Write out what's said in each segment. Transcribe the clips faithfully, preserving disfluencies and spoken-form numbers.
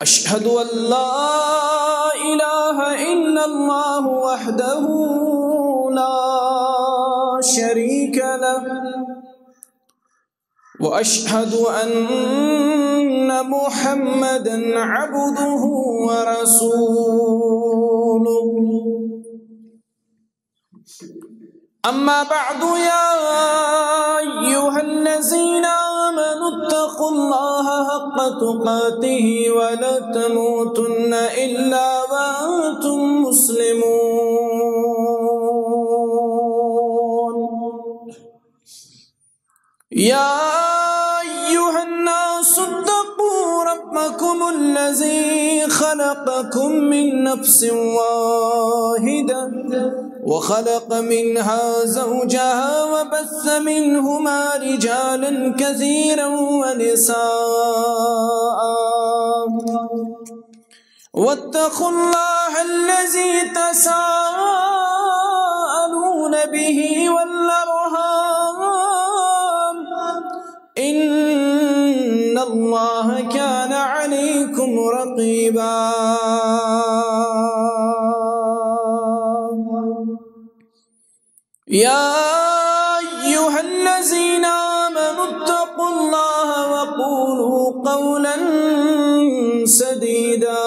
أشهد أن لا إله إلا الله وحده لا شريك له، وأشهد أن محمدا عبده ورسوله. أما بعد، يا أيها الذين آمنوا اتقوا الله حق تقاته ولا تموتن إلا وأنتم مسلمون. يا أيها الناس اتقوا ربكم الذي خلقكم من نفس واحدة وخلق منها زوجها وبث منهما رجالا كثيرا ونساء، واتقوا الله الذي تساءلون به والأرحام، إن الله كان عليكم رقيبا. يا أيها الذين آمنوا اتقوا الله وقولوا قولا سديدا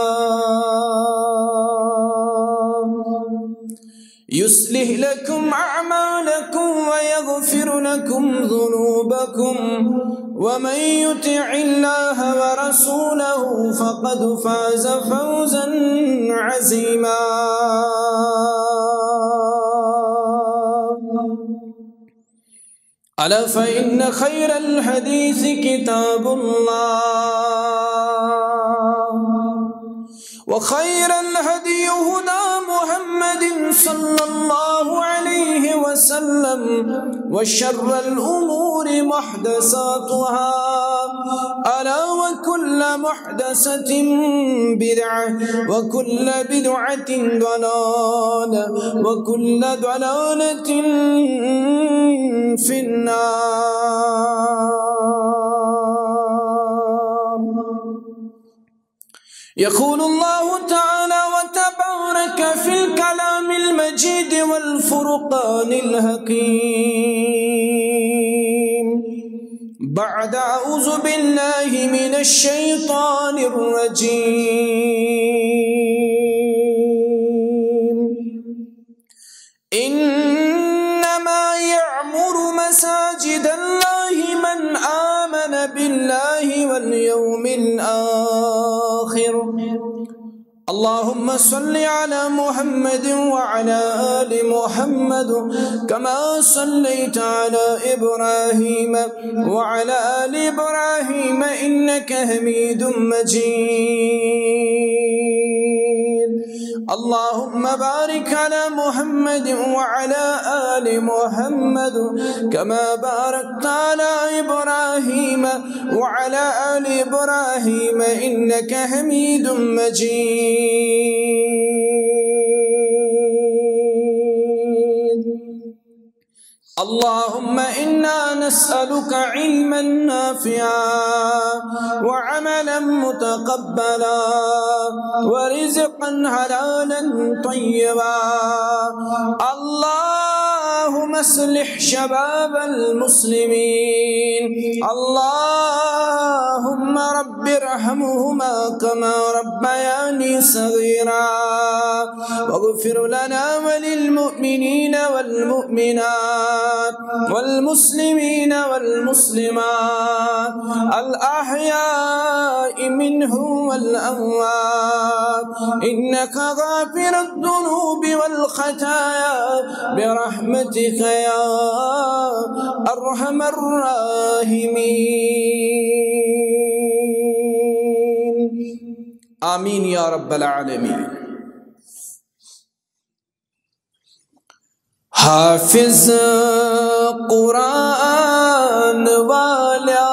يصلح لكم أعمالكم ويغفر لكم ذنوبكم، ومن يطع الله ورسوله فقد فاز فوزا عظيما. ألا فإن خير الحديث كتاب الله، وخير الهدي هدى محمد صلى الله عليه وسلم، وشر الأمور محدثاتها، ألا وكل محدثة بدعة، وكل بدعة ضلالة، وكل ضلالة في النار. يقول الله تعالى وتبارك في الكلام المجيد والفرقان الحكيم بعد أعوذ بالله من الشيطان الرجيم. إنما يعمر مساجد الله من آمن بالله واليوم الآخر. اللهم صل على محمد وعلى آل محمد كما صليت على إبراهيم وعلى آل إبراهيم إنك حميد مجيد. اللهم بارك على محمد وعلى آل محمد كما باركت على إبراهيم وعلى آل إبراهيم إنك حميد مجيد. اللهم إنا نسألك علما نافعا وعملا متقبلا ورزقا حلالا طيبا. اللهم اصلح شباب المسلمين. اللهم رب ارحمهما كما ربياني صغيرا. واغفر لنا وللمؤمنين والمؤمنات والمسلمين والمسلمات الأحياء منهم والأموات إنك غافر الذنوب والخطايا برحمتك يا أرحم الراحمين. آمين يا رب العالمين. حافظ قرآن والا،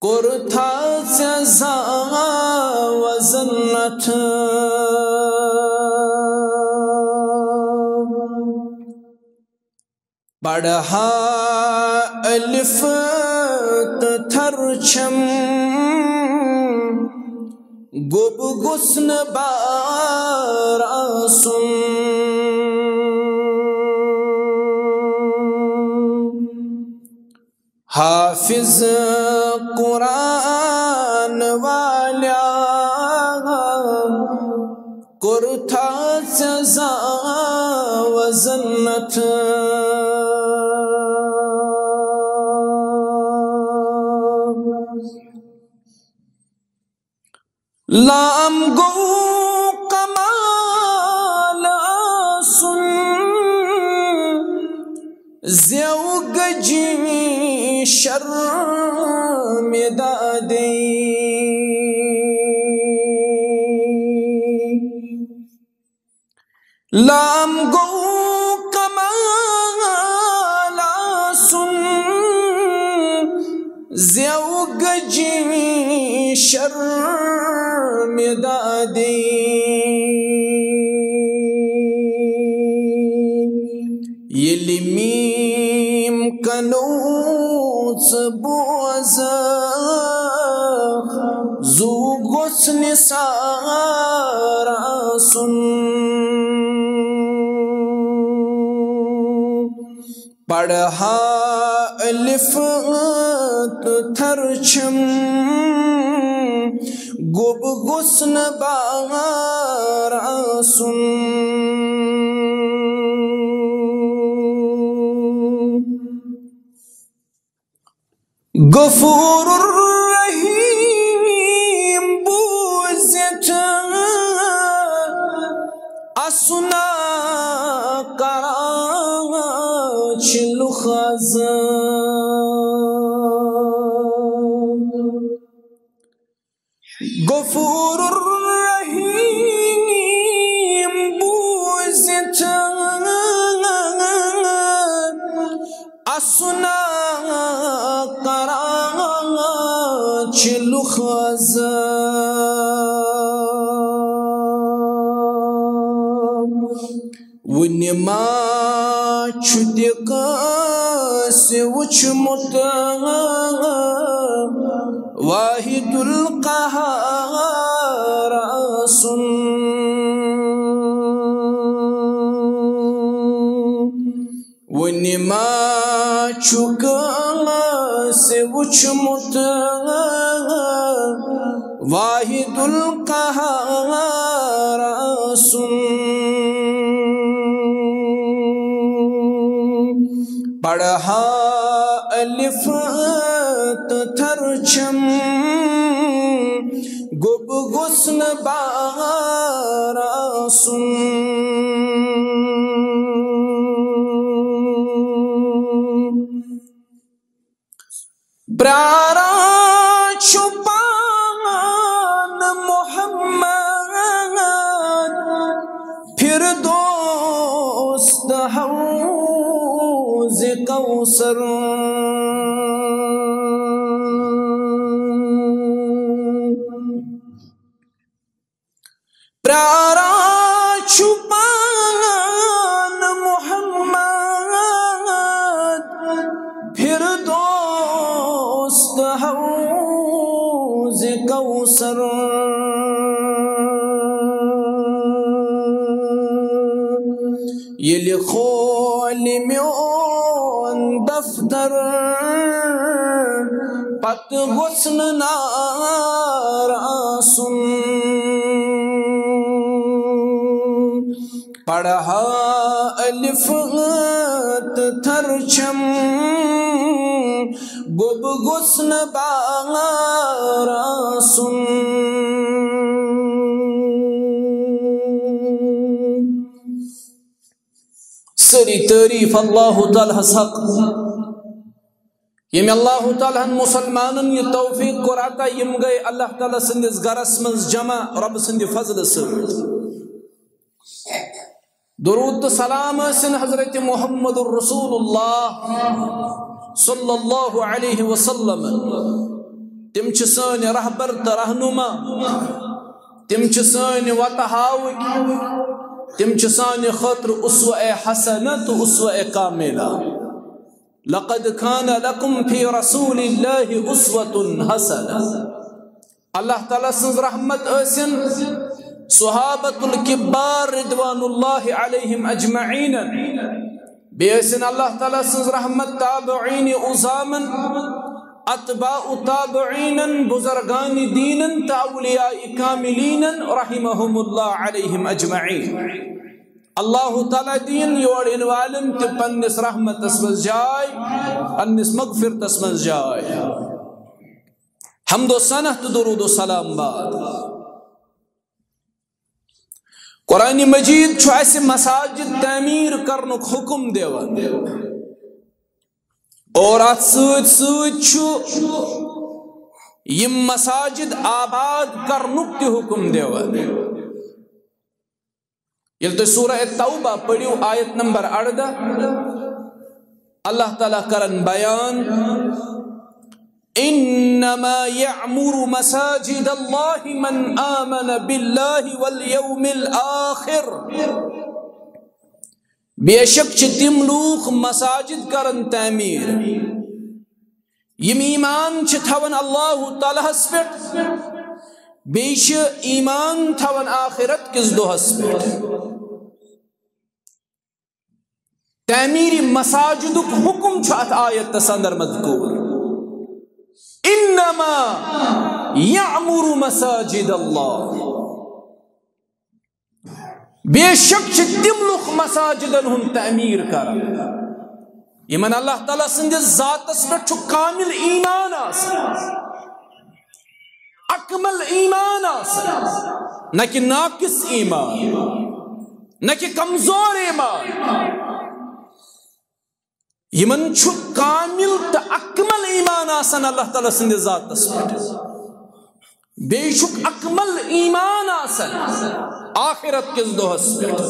کرتا سزا وزنت پڑھا الف تہٕ تھر چھم، گوٚب گوٚژھ نہٕ بار آسُن۔ حافظ قرآن والیا، کوٚرتھا ژےٚ زاوٕ زنتھ؟ لام گوٚو کمال آسُن، زیو گجی شرمہِ دادے۔ لام گوٚو کمال آسُن، زیو گجی شرمہِ دادے۔ ییٚلہِ میٖم کنو ژٕ بوزکھ، زُو گوٚژھ نثار آسُن۔ پرہا الف تہٕ تھر چھم، گوٚب گوٚژھ نہٕ بار آسُن۔ غفور الرحیم بوٗزِتھ اسُنا کران چھِ لُکھ از۔ غفور الرحیم بوٗزِتھ اسُنا کران چھِ لُکھ از۔ وُنہِ ما چھُ تہِ کٲنٛسہِ وُچھمُت واحد القہار آسُن؟ وُنہِ ما چھُ کٲنٛسہِ وُچھمُت واحد القہار آسُن؟ پرہا الف تہٕ تھر چھم، گوٚب گوٚژھ نہٕ بار آسُن۔ پراران چھُ پان محمد فردوس تہٕ حوض کوثر۔ پراران چھُ پان محمد فردوس تہٕ حوض کوثر۔ ییٚلہِ کھولہِ میون دفتر، پتہٕ گوٚژھ نہٕ نار آسُن۔ پرہا الف تہٕ تھر چھم، گوٚب گوٚژھ نہٕ بار آسُن۔ سٲری تعریٖف اللہ تعالیٰ ہس حق، ییٚمۍ اللہ تعالیٰ ہن مُسلمانن یہِ توفیٖق کوٚر عطا، یِم گٔے اللہ تعالیٰ سٕنٛدِس گرس منٛز جمع رۄبہٕ سٕنٛدِ فضلہٕ سۭتۍ۔ درود تہٕ سلام ٲسِن حضرت محمد رسول اللہ صلی اللہ علیہ وسلم۔ تِم چھِ سٲنۍ رہبر تہٕ رہنما، تِم چھِ سٲنۍ وتہٕ ہاوٕکۍ، تِم چھِ سانہِ خٲطرٕ اسوہ حسنہ تہٕ اسوہ کاملہ۔ لقد كان لكم في رسول الله أسوة حسنة۔ اللہ تعالیٰ سٕنٛز رحمت ٲسِن صحابۃ الکبار رضوان اللہ علیہم اجمعین، بیٚیہِ ٲسِن اللہ تعالیٰ سٕنٛز رحمت تابعین عظامن، اتباع تابعینن، بزرگان دینن تہٕ اولیاء کاملینن رحمہم اللہ علیہم اجمعین۔ اللہ تعالیٰ دِیِن یور یِنہٕ والٮ۪ن تہِ پننِس رحمتس منٛز جاے، پننِس مغفرتس منٛز جاے۔ حمد و ثنا تہٕ درود و سلام بعد، قرآن مجید چھُ اَسہِ مساجد تعمیٖر کرنُک حکم دِوان، اور اَتھ سۭتۍ سۭتۍ چھُ یِم مساجد آباد کرنُک تہِ حکم دِوان۔ ییٚلہِ تُہۍ سورہ توبہ پٔرِو، آیت نمبر اَرداہ، اللہ تعالیٰ کرن بیان، "انما یعمر مساجد اللہ من آمن باللہ والیوم الآخر"۔ بے شک چھِ تِم لوٗکھ مساجد کران تعمیٖر، یِم ایمان چھِ تھاوان اللہ تعالیٰ ہس پٮ۪ٹھ، بیٚیہِ چھِ ایمان تھاوان آخرت کِس دۄہس پٮ۪ٹھ۔ تعمیٖرِ مساجدُک حکم چھُ اتھ آیتس اندر مذکور۔ "انما یعمر مساجد اللہ"۔ بے شک چھِ تِم لُکھ مساجدن ہُنٛد تعمیٖر کران، یِمن اللہ تعالیٰ سٕنٛدِس ذاتس پٮ۪ٹھ چھُ کامل ایمان آسان، اکمل ایمان آسان، نہ کہ ناقص ایمان، نہ کہ کمزور ایمان۔ یِمن چھُ کامل تہٕ اکمل ایمان آسان اللہ تعالیٰ سٕنٛدِس ذاتس پٮ۪ٹھ، بیٚیہِ چھُکھ اکمل ایمان آسان آخرت کِس دۄہس پٮ۪ٹھ۔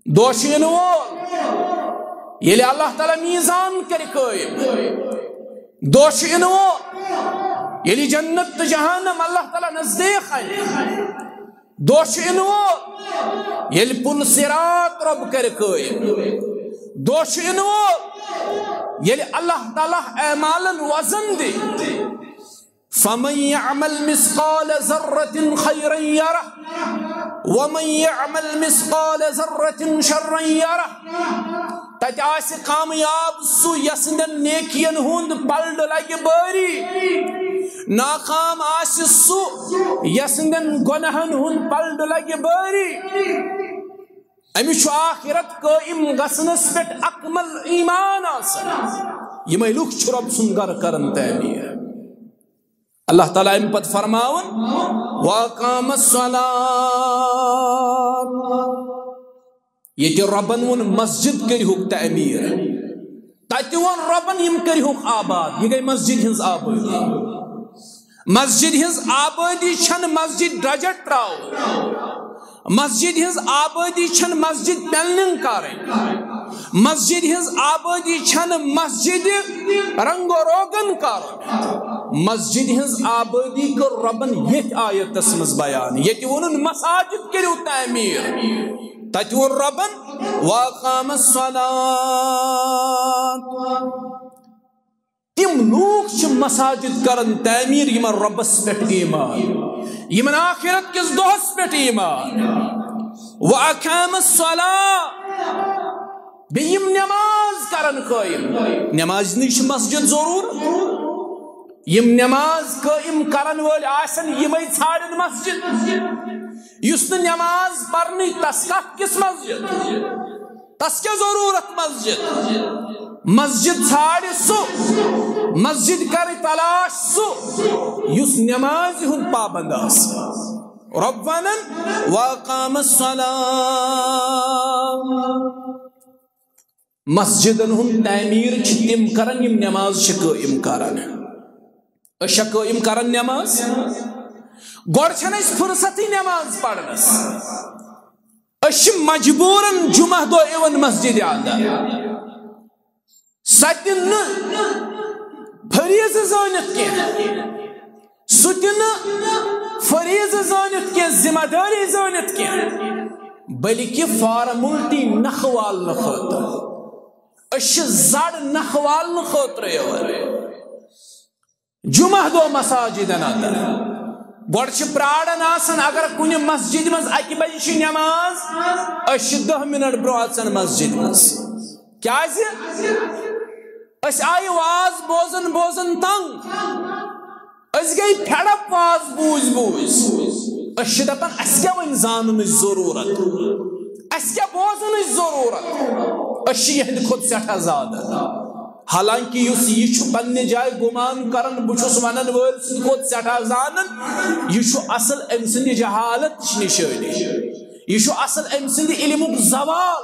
دۄہ چھُ یِنہٕ وول، ییٚلہِ اللہ تعالیٰ میٖزان کرِ قٲیِم۔ دۄہ چھُ یِنہٕ وول، ییٚلہِ جنت تہٕ جہنم اللہ تعالیٰ نزدیٖک انہِ۔ دۄہ چھُ یِنہٕ وول، ییٚلہِ پُل صراط رۄب کرِ قٲیِم۔ دۄہ چھُ یِنہٕ وول، ییٚلہِ اللہ تعالیٰ اعمالن وزن دِ۔ فمن يعمل مثقال ذرة خيرا يره ومن يعمل مثقال ذرة شرا يره۔ تتہِ آسہِ کامیاب سُہ یس سٕنٛدٮ۪ن نیکین ہُنٛد پلڈٕ لگہِ بٲری، ناکام آسہِ سُہ یس سٕنٛدٮ۪ن گۄناہن ہُنٛد پلڈٕ لگہِ بٲری۔ أمِس چھُ آخرت قٲیِم گژھنس پٮ۪ٹھ اکمل ایمان آسان۔ یِمے لُکھ چھِ رۄب سُنٛد گرٕ کران تعمیٖر۔ اللہ تعالیٰ اَمہِ پتہٕ فرماوان، "وَأَقَامَ الصَّلَاةَ"۔ ییٚتہِ رۄبن ووٚن، "مسجد کٔرِہُکھ تعمیٖر"، تَتہِ ووٚن رۄبن، "یِم کٔرِہُکھ آباد"۔ یہِ گٔے مسجد ہٕنٛز آبٲدی۔ مسجد ہٕنٛز آبٲدی چھَنہٕ مسجد ڈرجٹ ترٛاوٕنۍ۔ مسجد ہٕنٛز آبٲدی چھَنہٕ مسجد پینلنگ کرٕنۍ۔ مسجد ہٕنٛز آبٲدی چھَنہٕ مسجد رنگ و روگن کرُن۔ مسجد ہٕنٛز آبٲدی کٔر رۄبن ییٚتھۍ آیتس منٛز بیان، ییٚتہِ ووٚنُن، "مساجد کٔرِو تعمیٖر"۔ تَتہِ ووٚن رۄبن، "وَأَقَامَ الصَّلَاةَ"۔ تِم لوٗکھ چھِ مساجد کران تعمیٖر، یِمن رۄبس پٮ۪ٹھ ایمان، یِمن آخرت کِس دۄہس پٮ۪ٹھ ایمان۔ "وَأَقَامَ الصَّلَاةَ"، بیٚیہِ یِم نماز کرن قٲیِم۔ نمازِ نِش چھِ مسجد ضروٗرت۔ یِم نماز قٲیِم کرن وٲلۍ آسن، یِمے ژھانڈن مسجد۔ یُس نہٕ نماز پرنٕے، تس کتھ کِس مسجد؟ تس کیٛاہ ضروٗرت مسجد؟ مسجد ژھانڈِ سُہ، مسجد کرِ تلاش سُہ، یُس نمازِ ہُنٛد پابند آسہِ۔ رۄب ونان، "وَأَقَامَ الصَّلَاةَ"۔ مسجدن ہُنٛد تعمیٖر چھِ تِم کران، یِم نماز چھِ قٲیِم کران۔ أسۍ چھا قٲیِم کران نماز؟ گۄڈٕ چھَنہٕ اَسہِ فرصتٕے نماز پرنس۔ أسۍ چھِ مجبوٗرن جمعہ دۄہ یِوان مسجدِ اندر۔ سۄ تہِ نہٕ فریضہٕ زٲنِتھ کینٛہہ، سُہ تہِ نہٕ فریضہٕ زٲنِتھ کینٛہہ، ذمہ دٲری زٲنِتھ کینٛہہ، بلکہِ فارملٹی نکھٕ والنہٕ خٲطرٕ۔ أسۍ چھِ زَر نَکھٕ والنہٕ خٲطرٕ یِوان جمعہ دۄہ مساجدن اندر۔ گۄڈٕ چھِ پراران آسان، اگر کُنہِ مسجد منٛز اَکہِ بجہِ چھِ نماز، أسۍ چھِ دَہ منٹ برونٛہہ اژان مسجد منٛز۔ کیازِ؟ أسۍ آیہِ واز بوزان بوزان تنگ۔ أسۍ گٔے fed up واز بوٗزۍ بوٗزۍ۔ أسۍ چھِ دَپان، اَسہِ کیٛاہ وۄنۍ زاننٕچ ضروٗرت؟ اَسہِ کیٛاہ بوزنٕچ ضروٗرت؟ أسۍ چھِ یِہنٛدِ کھۄتہٕ سٮ۪ٹھاہ زیادٕ۔ حالانکہ یُس یہِ چھُ پننہِ جایہِ گُمان کران، بہٕ چھُس ونن وٲلۍ سٕنٛدِ کھۄتہٕ سٮ۪ٹھاہ زانان، یہِ چھُ اصل أمۍ سٕنٛدِ جہالت نِشٲنی۔ یہِ چھُ اصل أمۍ سٕنٛدِ علمُک زوال۔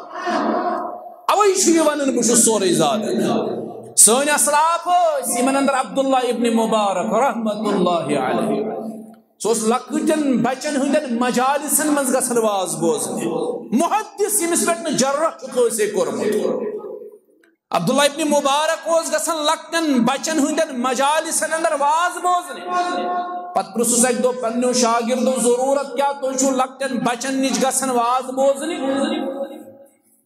اوے چھُ یہِ ونان، بہٕ چھُس سورُے زانان۔ سٲنۍ اسلاف ٲسۍ، یِمن اندر عبداللہ ابن مبارک رحمت اللہ علیہ، سُہ اوس لۄکٹٮ۪ن بچن ہٕنٛدٮ۪ن مجالسن منٛز گژھان واز بوزنہِ۔ محدث، ییٚمِس پٮ۪ٹھ نہٕ جرح چھُ کٲنٛسے کوٚرمُت۔ عبداللہ ابن مبارک اوس گژھان لۄکٹٮ۪ن بچن ہٕنٛدٮ۪ن مجالسن اندر واز بوزنہِ۔ پتہٕ پرژھُس اکہِ دۄہ پننیو شاگردو، ضروٗرت کیٛاہ؟ تُہۍ چھِو لۄکٹٮ۪ن بچن نِش گژھان واز بوزنہِ؟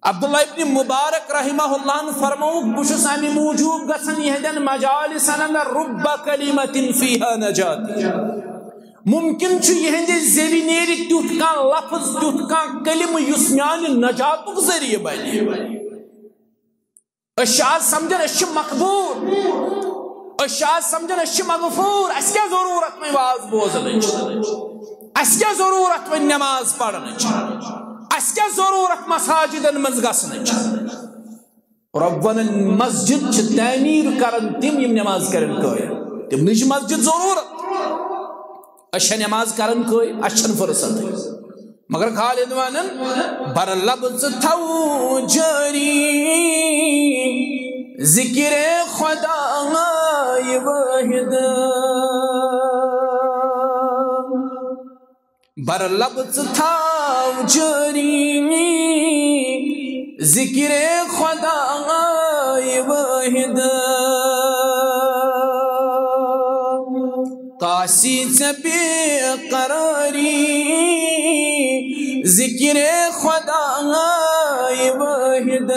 عبداللہ ابن مبارک رحمہ اللہ فرمووُکھ، بہٕ چھُس امہِ موٗجوٗب گژھان یِہنٛدٮ۪ن مجالسن اندر، رب کلمۃ فیہا نجاتی، ممکن چھُ یِہنٛدِ زیوِ نیرِ تیُتھ کانٛہہ لفظ، تیُتھ کانٛہہ کلمہٕ یُس میانہِ نجاتُک ذٔریعہٕ بنہِ۔ أسۍ چھِ آز سمجھان أسۍ چھِ مقبوٗل، أسۍ چھِ آز سمجھان أسۍ چھِ مغفوٗر۔ اَسہِ کیٛاہ ضروٗرت وۄنۍ واز بوزنٕچ؟ اَسہِ کیٛاہ ضروٗرت وۄنۍ نماز پرنٕچ؟ اَسہِ کیٛاہ ضروٗرت مساجدن منٛز گژھنٕچ؟ رۄب ونان، مسجد چھِ تعمیٖر کران تِم، یِم نماز کرن قٲیِم۔ تِمنٕے چھِ مسجد ضروٗرت۔ أسۍ چھا نماز کران قٲیِم؟ اَسہِ چھَنہٕ فرصت۔ مگر خالد ونان، بر لب ژٕ تھاو جٲری ذکر خدائے واحد۔ بر لب ژٕ تھاو جٲری ذکر خدائے واحد۔ کاسی ژےٚ بے قراری ذکر خدائے واحد۔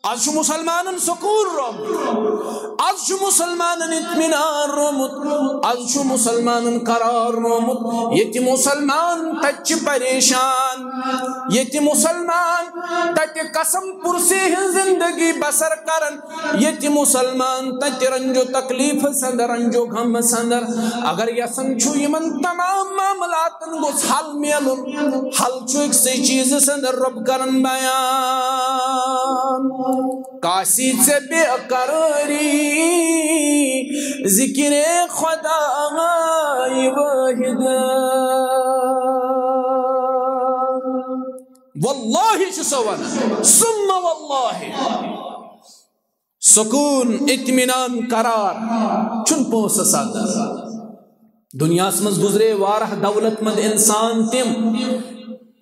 از چھُ مسلمانن سکوٗن رومُت، از چھُ مسلمانن اطمینان رومُت، از چھُ مسلمانن قرار رومُت۔ ییٚتہِ مسلمان تتہِ چھِ پریشان، ییٚتہِ مسلمان تتہِ قسم پرسی ہٕنٛز زندگی بسر کران، ییٚتہِ مسلمان تتہِ رنج و تکلیف سندر، رنج و غم سندر۔ اگر یژھان چھُ یِمن تمام معاملاتن گوٚژھ حل میلُن، حل چھُ أکسٕے چیٖزس اندر رۄب کران بیان۔ کاسی ژےٚ بے قراری ذکر خدائے واحد۔ واللہ چھُ سۄ ونان، ثم واللہ، سکوٗن، اطمینان، قرار چھُنہٕ پونٛسس اندر۔ دُنیاہس منٛز گُزرے واریاہ دولت مند انسان تِم،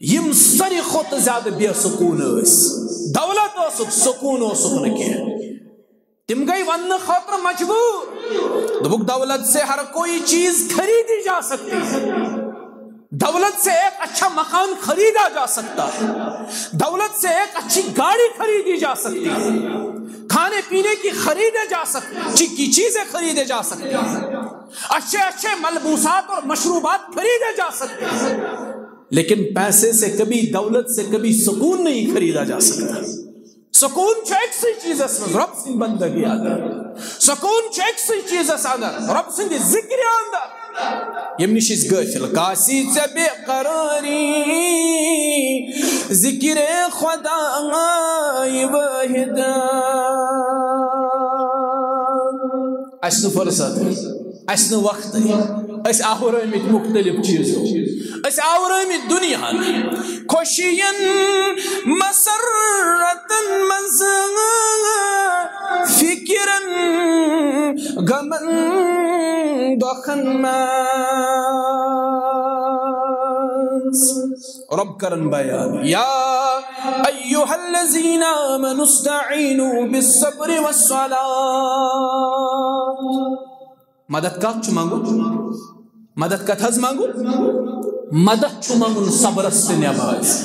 یِم ساروی کھۄتہٕ زیادٕ بے سکوٗن ٲسۍ۔ دولت ٲسٕکھ، سکوٗن اوسُکھ نہٕ کینٛہہ۔ تِم گٔے وننہٕ خٲطرٕ مجبوٗر۔ دوٚپُکھ، دولت سے ہر کوئی چیز خریدی جا سکتی ہے، دولت سے ایک اچھا مکان خریدا جا سکتا ہے، دولت سے ایک اچھی گاڑی خریدی جا سکتی ہے، کھانے پینے کی خریدے جا سکتی، چی-، کی چیزیں خریدے جا سکتی ہیں، اچھے اچھے ملبوسات اور مشروبات خریدے جا سکتے ہیں، لیکن پیسے سے کبھی، دولت سے کبھی سکون نہیں خریدا جا سکتا۔ سکوٗن چھُ أکسٕے چیٖزس منٛز، رۄب سٕنٛدِ بندگی اندر۔ سکوٗن چھُ أکسٕے چیٖزس اندر، رۄب سٕنٛدِ ذکرِ اندر۔ ییٚمہِ نِش أسۍ غٲفِل۔ کاسی ژےٚ بے قرٲری ذکرِ خدائے واحد۔ اَسہِ نہٕ فرصت۔ اَسہِ نہٕ وقتٕے۔ أسۍ آورٲمٕتۍ مُختٔلِف چیٖزو۔ أسۍ آورٲمٕتۍ دُنیاہَن۔ خوشیَن مسرتَن منٛز، فِکرَن غمَن دۄکھَن منٛز۔ رۄب کرن بیان، یا ایھا الذین آمنوا استعینوا بالصبر والصلاۃ۔ مدد کتھ چھُ منگُن؟ مدد کتھ حظ منگُن؟ مدد چھُ منگُن صبرس تہٕ نمازِ۔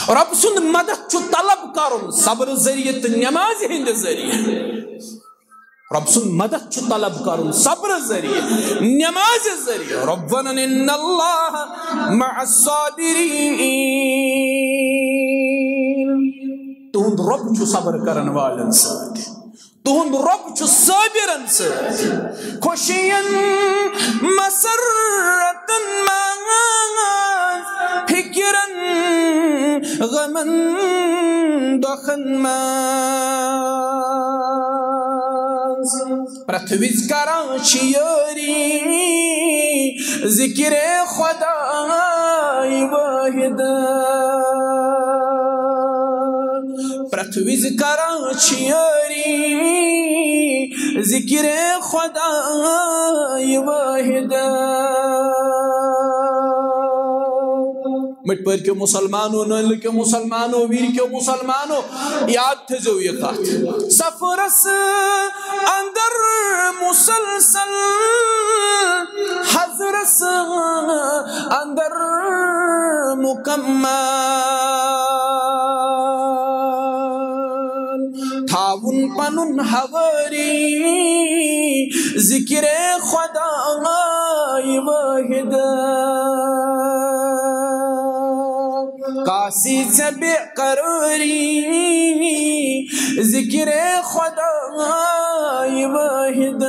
رۄب سُنٛد مدد چھُ طلب کرُن صبر ذٔریعہٕ تہٕ نمازِ ہٕنٛدِ ذٔریعہٕ۔ رۄب سُنٛد مدد چھُ طلب کرُن صبر ذٔریعہٕ، نمازِ ذٔریعہٕ۔ ربنا ان اللہ مع الصابرین۔ تُہُنٛد رۄب چھُ صبر کرن والٮ۪ن سۭتۍ، تُہُنٛد رۄب چھُ صٲبِرن سۭتۍ۔ خوشین مسرتن منٛز، فکرن غمن دۄکھن منٛز، پرٛٮ۪تھ وِزِ کران چھِ یٲری ذِکرِ خۄداے وٲحِد۔ پرٛٮ۪تھ وِزِ کران چھِ یٲری ذِکرِ خۄداے وٲحِد۔ مٔٹۍ پٔرۍ کیو مُسلمانو، نٲلۍ کیو مُسلمانو، ویٖرۍ کیو مُسلمانو، یاد تھٲیزیو یہِ کتھ۔ سفرس اندر مسلسل، حضرس اندر مکمل، تھاوُن پنُن حوٲری ذِکرِ خۄداے وٲحِد۔ کاسی ژےٚ بے قرٲری ذِکرِ خۄداے وٲحِد۔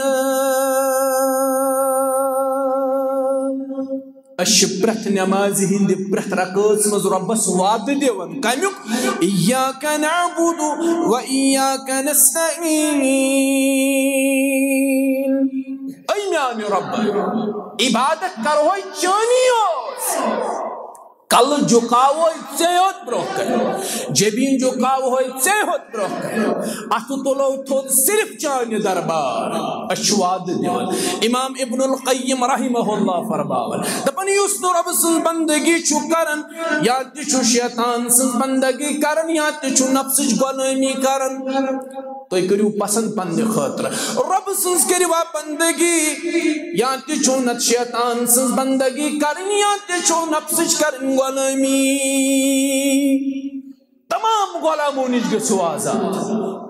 أسۍ چھِ پرٛٮ۪تھ نٮ۪مازِ ہِنٛدِ پرٛٮ۪تھ رکٲژ منٛز رۄبَس وعدٕ دِوان۔ کَمیُک؟ ایاک نعبد و ایاک نستعین۔ اے میانہِ رۄب، عبادت کرہوے چٲنی یوت۔ کلہٕ جُکاوہوے ژے یوت برونٛہہ کَنہِ، جبیٖن جُکاوہوے ژے یوت برونٛہہ کَنہِ، اَتھٕ تُلو تھوٚد صرف چانہِ دربار۔ أسۍ چھِ وعدٕ دِوان۔ امام ابن القیم رحمہ اللہ فرماوان، دَپان، یُس نہٕ رۄبہٕ سٕنٛز بندگی چھُ کران، یا تہِ چھُ شیطان سٕنٛز بندگی کران، یا تہِ چھُ نفسٕچ غلٲمی کران، تُہۍ کٔرِو پسند پننہِ خٲطرٕ۔ رۄبہٕ سٕنٛز کٔرِوا بندگی، یا تہِ چھُو نتہٕ شیطان سٕنٛز بندگی کرٕنۍ، یا تہِ چھُو نفسٕچ کرٕنۍ غلٲمی۔ تمام غلامو نِش گٔژھِو آزاد۔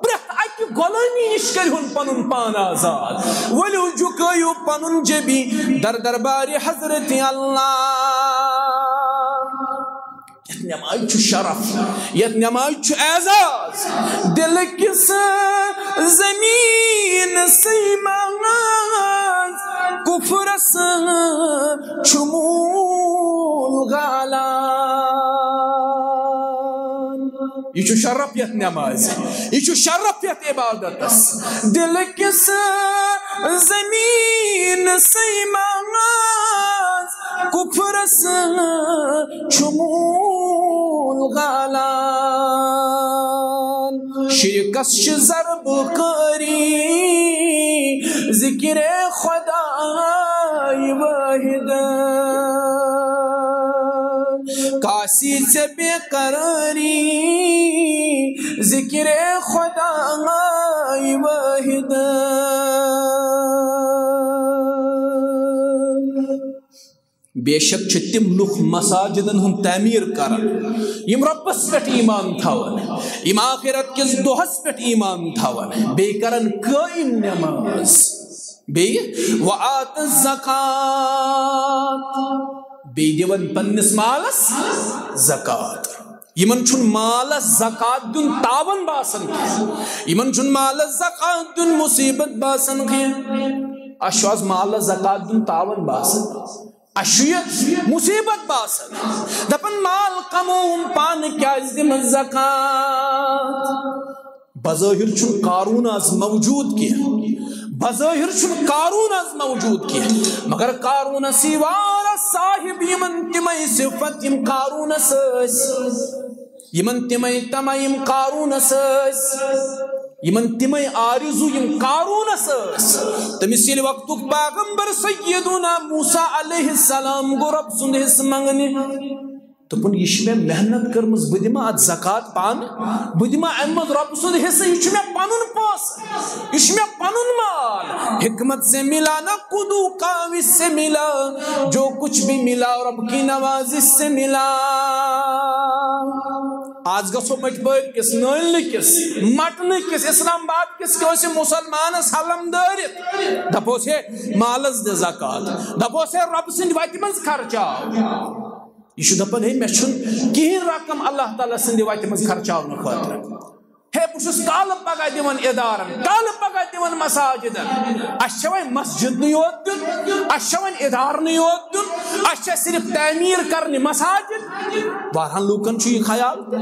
پرٛٮ۪تھ اکہِ غلٲمی نِش کٔرِہُن پنُن پان آزاد۔ ؤلِو جُکٲیِو پنُن جبی در دربارِ حضرت اللہ۔ یتھ نمازِ چھُ شرف، یتھ نمازِ چھُ اعزاز۔ دل کِس زمین سٕے منٛز کفرس چھُ موٗل غالان۔ یہِ چھُ شرف یتھ نمازِ، یہِ چھُ شرف یتھ عبادتس۔ دل کِس زمین سٕے منٛز کفرس چھُ موٗل غالان۔ شرکس چھِ ضرب کٲری ذکر خدائے واحد۔ کاسی ژےٚ بے قرٲری ذکر خدائے واحد۔ بے شک چھِ تِم لُکھ مساجدن ہُنٛد تعمیٖر کران، یِم رۄبس پٮ۪ٹھ ایمان تھاوان، یِم آخرت کِس دۄہس پٮ۪ٹھ ایمان تھاوان، بیٚیہِ کران قٲیِم نماز، بیٚیہِ وآت الزکات، بیٚیہِ دِوان پننِس مالس زکات۔ یِمن چھُنہٕ مالس زکات دیُن تاوان باسان کینٛہہ، یِمن چھُنہٕ مالس زکات دیُن مصیبت باسان کینٛہہ۔ اَسہِ چھُ آز مالس زکات دیُن تاوان باسان، اَسہِ چھُ یہِ مصیبت باسان۔ دپان، مال کمووُم پانہٕ، کیازِ دِمہٕ زکات؟ بظٲہِر چھُنہٕ قارون آز موجود کینٛہہ، بظٲہِر چھُنہٕ قارون آز موجود کینٛہہ، مگر قارونس یی واریاہ صاحب، یِمن تِمے صفت یِم قارونس ٲسۍ، یِمن تِمے طمع یِم قارونس ٲسۍ، یِمن تِمے آرزو یِم قارونس ٲسۍ۔ تٔمِس ییٚلہِ وقتُک پیغمبر سیدنا موسیٰ علیہ السلام گوٚو رۄب سُنٛد حصہٕ منٛگنہِ، دوٚپُن، یہِ چھِ مےٚ محنت کٔرمٕژ، بہٕ دِمہٕ اَتھ زکات پانہٕ، بہٕ دِمہٕ اَمہِ منٛز رۄبہٕ سُنٛد حصہٕ، یہِ چھُ مےٚ پَنُن پونٛسہٕ، یہِ چھُ مےٚ پَنُن مال، حکمت سے ملا، نہ قدو قاوس سے ملا، جو کچھ بھی ملا رب کی نوازش سے ملا۔ آز گژھو مٔٹۍ پٲرۍ کِس، نٲلۍ کِس، مٹنہٕ کِس، اسلام آباد کِس کٲنٛسہِ مُسلمانس حلم دٲرِتھ، دپوس ہے مالس دِ زکات، دپوس ہے رۄبہٕ سٕنٛدِ وتہِ منٛز خرچاو۔ یہِ چھُ دپان ہے مےٚ چھُنہٕ کِہیٖنۍ رقم اللہ تعالیٰ سٕنٛدِ وتہِ منٛز خرچاونہٕ خٲطرٕ۔ ہے بہٕ چھُس کالہٕ پگاہ دِوان ادارن، کالہٕ پگاہ دِوان مساجدن۔ اسہِ چھےٚ وۄنۍ مسجدنٕے یوت دیُن، اسہِ چھےٚ وۄنۍ ادارنٕے یوت دیُن، اسہِ چھےٚ صرف تعمیٖر کرنہِ مساجد۔ واریاہن لوٗکن چھُ یہِ خیال تہِ۔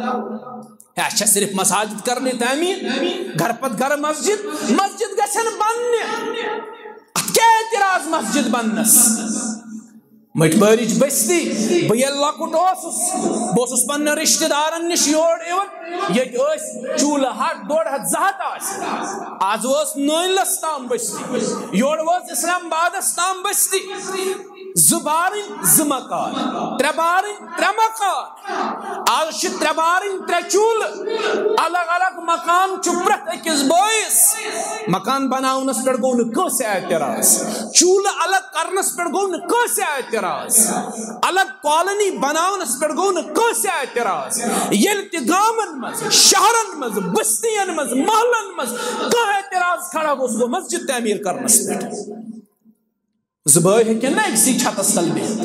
ہے اسہِ چھےٚ صرف مساجد کرنہِ تعمیٖر، گرٕ پتہٕ گرٕ مسجد، مسجد گژھن بننہِ۔ اتھ کیٛاہ اعتراض مسجد بننس؟ مٔٹۍ بٲرِج بستی۔ بہٕ ییٚلہِ لۄکُٹ اوسُس، بہٕ اوسُس پننٮ۪ن رشتہٕ دارن نِش یور یِوان، ییٚتہِ ٲسۍ چوٗلہٕ ہتھ، ڈۄڈ ہتھ، زٕ ہتھ آسہِ۔ آز وٲژ نٲنۍ لس تام بستی، یورٕ وٲژ اسلام آبادس تام بستی۔ زٕ بارٕنۍ زٕ مکان، ترٛےٚ بارٕنۍ ترٛےٚ مکان۔ آز چھِ ترٛےٚ بارٕنۍ ترٛےٚ چوٗلہٕ، الگ الگ مکان چھُ پرٛٮ۪تھ أکِس بٲیِس۔ مکان بناونس پٮ۪ٹھ گوٚو نہٕ کٲنٛسہِ اعتراض، چوٗلہٕ الگ کرنس پٮ۪ٹھ گوٚو نہٕ کٲنٛسہِ اعتراض، الگ کالونی بناونس پٮ۪ٹھ گوٚو نہٕ کٲنٛسہِ اعتراض۔ ییٚلہِ تہِ گامن منٛز، شہرن منٛز، بستین منٛز، محلن منٛز کانٛہہ اعتراض کھڑا گوٚو، سُہ گوٚو مسجد تعمیٖر کرنس پٮ۪ٹھ۔ زٕ بٲے ہیٚکن نہٕ أکسٕے چھتس تل بِہِتھ،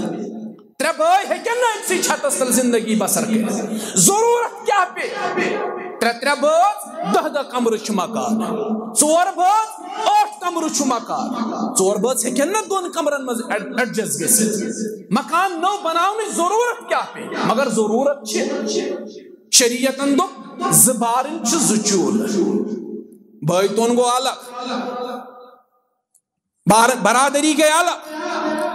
ترٛےٚ بٲے ہیٚکن نہٕ أکسٕے چھتس تل زندگی بسر کٔرِتھ۔ ضروٗرت کیٛاہ پیٚیہِ؟ ترٛےٚ ترٛےٚ بٲژ، دَہ دَہ کمرٕ چھُ مکان۔ ژور بٲژ، ٲٹھ کمرٕ چھُ مکان۔ ژور بٲژ ہیٚکن نہٕ دۄن کمرن منٛز ایڈ-، ایڈجسٹ گٔژھِتھ۔ مکان نوٚو بناونٕچ ضروٗرت کیٛاہ پیٚیہِ؟ مگر ضروٗرت چھِ۔ شریعتن دوٚپ، زٕ بارٕنۍ چھِ زٕ چوٗلہٕ۔ بٲے تۄن گوٚو الگ، بار-، برادری گٔے الگ،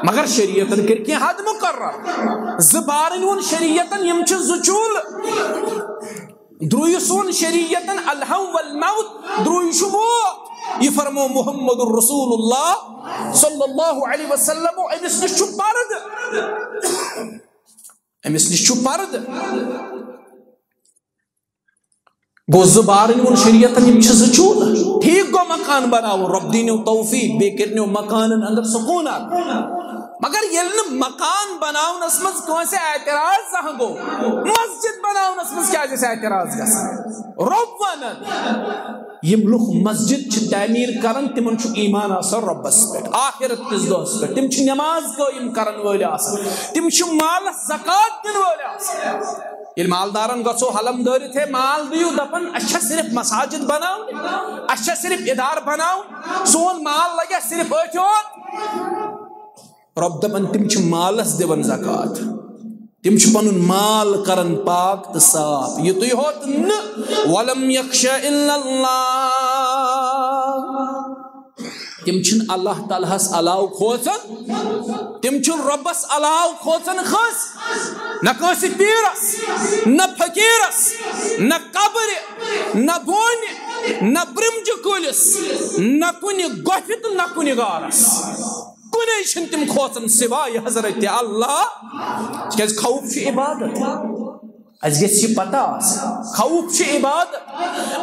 مگر شریعتن کٔرۍ کینٛہہ حد مقرر۔ زٕ بارٕنۍ ووٚن شریعتن، یِم چھِ زٕ چوٗلہٕ۔ درٛویِس ووٚن شریعتن الحم والموت، درٛوے چھُ موت۔ یہِ فرمو محمد رسول اللہ صلی اللہ علیہ وسلم، أمِس نِش چھُ پردٕ۔ أمِس نِش چھُ پردٕ۔ گوٚو زٕ بارٕنۍ ووٚن شریعتن، یِم چھِ زٕ چوٗلہٕ۔ ٹھیٖک گوٚو مکان بناوُن، رۄب دیٖنِو توفیٖق، بیٚیہِ کٔرِنِو مکانن اندر سکوٗن اکھ۔ مگر ییٚلہِ نہٕ مکان بناونس منٛز کٲنٛسہِ اعتراض زانٛہہ گوٚو، مسجد بناونس منٛز کیٛازِ اَسہِ اعتراض گژھان؟ رۄب ونان، یِم لُکھ مسجد چھِ تعمیٖر کران، تِمن چھُ ایمان آسان رۄبس پٮ۪ٹھ، آخرت کِس دۄہس پٮ۪ٹھ۔ تِم چھِ نماز قٲیِم کرن وٲلۍ آسان، تِم چھِ مالس زکوٰۃ دِنہٕ وٲلۍ آسان۔ ییٚلہِ مالدارن گژھو حلم دٲرِتھ، ہے مال دِیِو، دپان، "اسہِ چھا صرف مساجد بناونہِ، اسہِ چھا صرف ادارٕ بناوُن، سون مال لگہِ صرف أتھۍ یوت؟" رۄب دپان، تِم چھِ مالس دِوان زکوٰۃ، تِم چھِ پنُن مال کران پاک تہٕ صاف، یُتُے ہوت نہٕ، "ولم یخش الا اللہ"۔ تِم چھِنہٕ اللہ تعالیٰ ہس علاوٕ کھوژان، تِم چھِنہٕ رۄبس علاوٕ کھوژان کٲنٛسہِ، نہ کٲنٛسہِ پیٖرس، نہ فقیٖرس، نہ قبرِ، نہ بونہِ، نہ برمجہِ کُلِس، نہ کُنہِ گۄپھِ تہٕ نہ کُنہِ غارس۔ کُنے چھِنہٕ تِم کھوژان سوائے حضرت اللہ، تِکیازِ خوف چھُ عبادت۔ اَسہِ گژھِ یہِ پتہ آسٕنۍ، خوف چھِ عبادت۔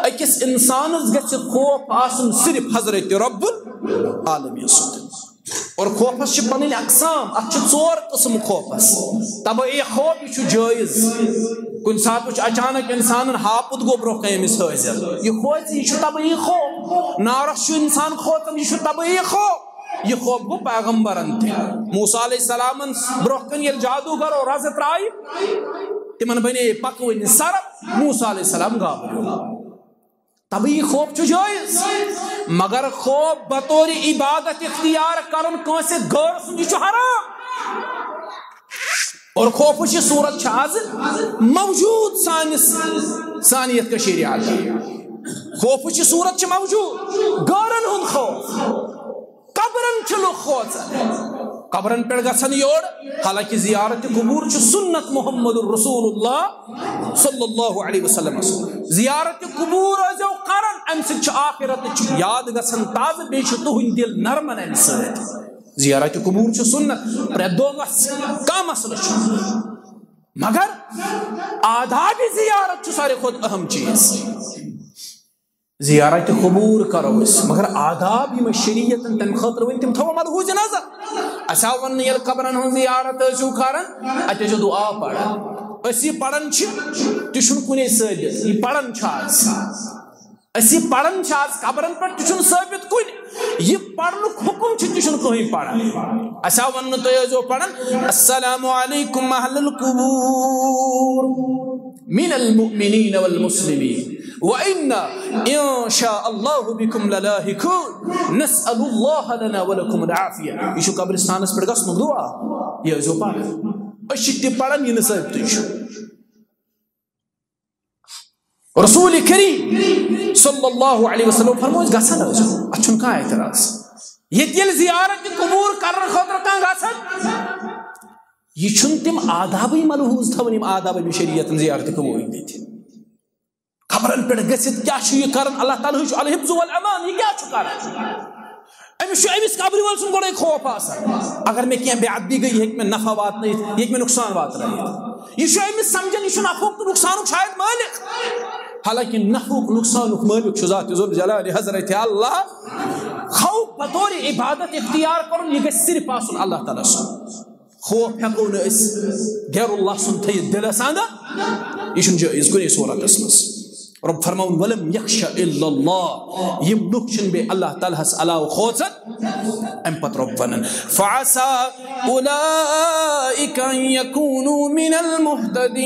أکِس اِنسانَس گژھِ خوف آسُن صرف حضرت رب العالمین سُنٛد۔ اور خوفس چھِ پنٕنۍ اقسام، اَتھ چھِ ژور قٕسم خوفس۔ طبعی خوف، یہِ چھُ جٲیز۔ کُنہِ ساتہٕ وٕچھ اچانک اِنسانن ہاپُت گوٚو برونٛہہ کنہِ أمِس حٲضِر، یہِ کھوژِ، یہِ چھُ طبعی خوف۔ نارس چھُ اِنسان کھوژان، یہِ چھُ طبعی خوف۔ یہِ خوف گوٚو پیغمبرن تہِ۔ موسیٰ علیہ السلامن برونٛہہ کنہِ ییٚلہِ جادوگرو رزٕ ترایہِ، تِمن بنے پکوٕنۍ سرپ، موسیٰ علیہ السلام گابریو۔ طبعی خوف چھُ جٲیز، مگر خوف بطور عبادت اختیار کرُن کٲنٛسہِ غٲر سُنٛد، یہِ چھُ حرام۔ اور خوفٕچ یہِ صورت چھِ آز موجود سٲنِس، سانہِ یَتھ کٔشیٖرِ اندر۔ خوفٕچ یہِ صورت چھِ موجود، غٲرن ہُنٛد خوف۔ قبرن چھِ لُکھ کھوژان، قبرن پٮ۪ٹھ گژھن یورٕ، حالانکہ زیارت قبور چھُ سنت محمد رسول اللہ صلی اللہ علیہ وسلم۔ زیارت قبور ٲسۍزیو کران، امہِ سۭتۍ چھُ آخرتٕچ یاد گژھان تازٕ، بیٚیہِ چھُ تُہُنٛد دِل نرمان امہِ سۭتۍ۔ زیارت قبور چھُ سنت، پرٛٮ۪تھ دۄہ گژھ، کانٛہہ مسلہٕ چھُنہٕ۔ مگر آداب زیارت چھُ ساروی کھۄتہٕ اہم چیٖز۔ زیارت قبور کرو أسۍ، مگر آداب یِم أسۍ شریعتن تمہِ خٲطرٕ ؤنۍ، تِم تھاوو ملحوظ نظر۔ اَسہِ آو وننہٕ، ییٚلہِ قبرن ہٕنٛز زیارت ٲسِو کران، اَتہِ ٲسِو دُعا پران۔ أسۍ یہِ پران چھِ، تہِ چھُنہٕ کُنے ثٲبت، یہِ پران چھِ آز۔ أسۍ یہِ پران چھِ آز قبرن پٮ۪ٹھ، تہِ چھُنہٕ ثٲبت کُنہِ۔ یہِ پرنُک حُکم چھُ، تہِ چھُنہٕ کٕہٕنۍ پران۔ اَسہِ آو وننہٕ، تُہۍ ٲسۍزیو پران، السلام علیکم اہل القبور من المؤمنین والمسلمین، وإنا إن شاء الله بكم للاحقون، نسأل الله لنا ولكم العافیہ۔ یہِ چھُ قبرستانس پٮ۪ٹھ گژھنُک دُعا، یہِ ٲسۍزیو پران۔ أسۍ چھِ تہِ پران، یہِ نہٕ ثٲبتٕے چھُ۔ رسول کریم صلی اللہ علیہ وسلم فرموو، أسۍ گژھن حظ، اتھ چھُنہٕ کانٛہہ اعتراض۔ ییٚتہِ ییٚلہِ زیارت قبور کرنہٕ خٲطرٕ کانٛہہ گژھن، یہِ چھُنہٕ تِم آدابٕے ملحوظ تھاوان، یِم آداب أمِس شریعتن زیارت قبور دِتھ۔ قبرن پٮ۪ٹھ گٔژھِتھ کیٛاہ چھُ یہِ کران؟ اللہ تعالیٰ ہٕے چھُ الحفظ والامان، یہِ کیٛاہ چھُ کران؟ أمِس چھُ أمِس قبرِ وٲلۍ سُنٛد گۄڈَے خوف آسان۔ اگر مےٚ کینٛہہ بے ادبی گٔے، یہِ ہیٚکہِ مےٚ نفع واتنٲیِتھ، یہِ ہیٚکہِ مےٚ نۄقصان واتنٲیِتھ۔ یہِ چھُ أمِس سمجھان، یہِ چھُ نفعُک تہٕ نۄقصانُک شاید مٲلِک۔ حالانکہ نفعُک نۄقصانُک مٲلِک چھُ ذات ذوالجلال حضرت اللہ۔ خوف بطور عبادت اختیار کرُن، یہِ گژھِ صرف آسُن اللہ تعالیٰ سُنٛد۔ خوف ہٮ۪کو نہٕ أسۍ غیر اللہ سُنٛد تھٲیِتھ دِلس اندر، یہِ چھُنہٕ جٲیز کُنہِ صوٗرتس منٛز۔ رۄب فرماوُن، "ولم یخش الا اللہ"، یِم لُکھ چھِنہٕ بیٚیہِ اللہ تعالیٰ ہس علاوٕ کھوژان۔ اَمہِ پتہٕ رۄب ونان، "فعسى اولئک ان یکونوا من المہتدین"۔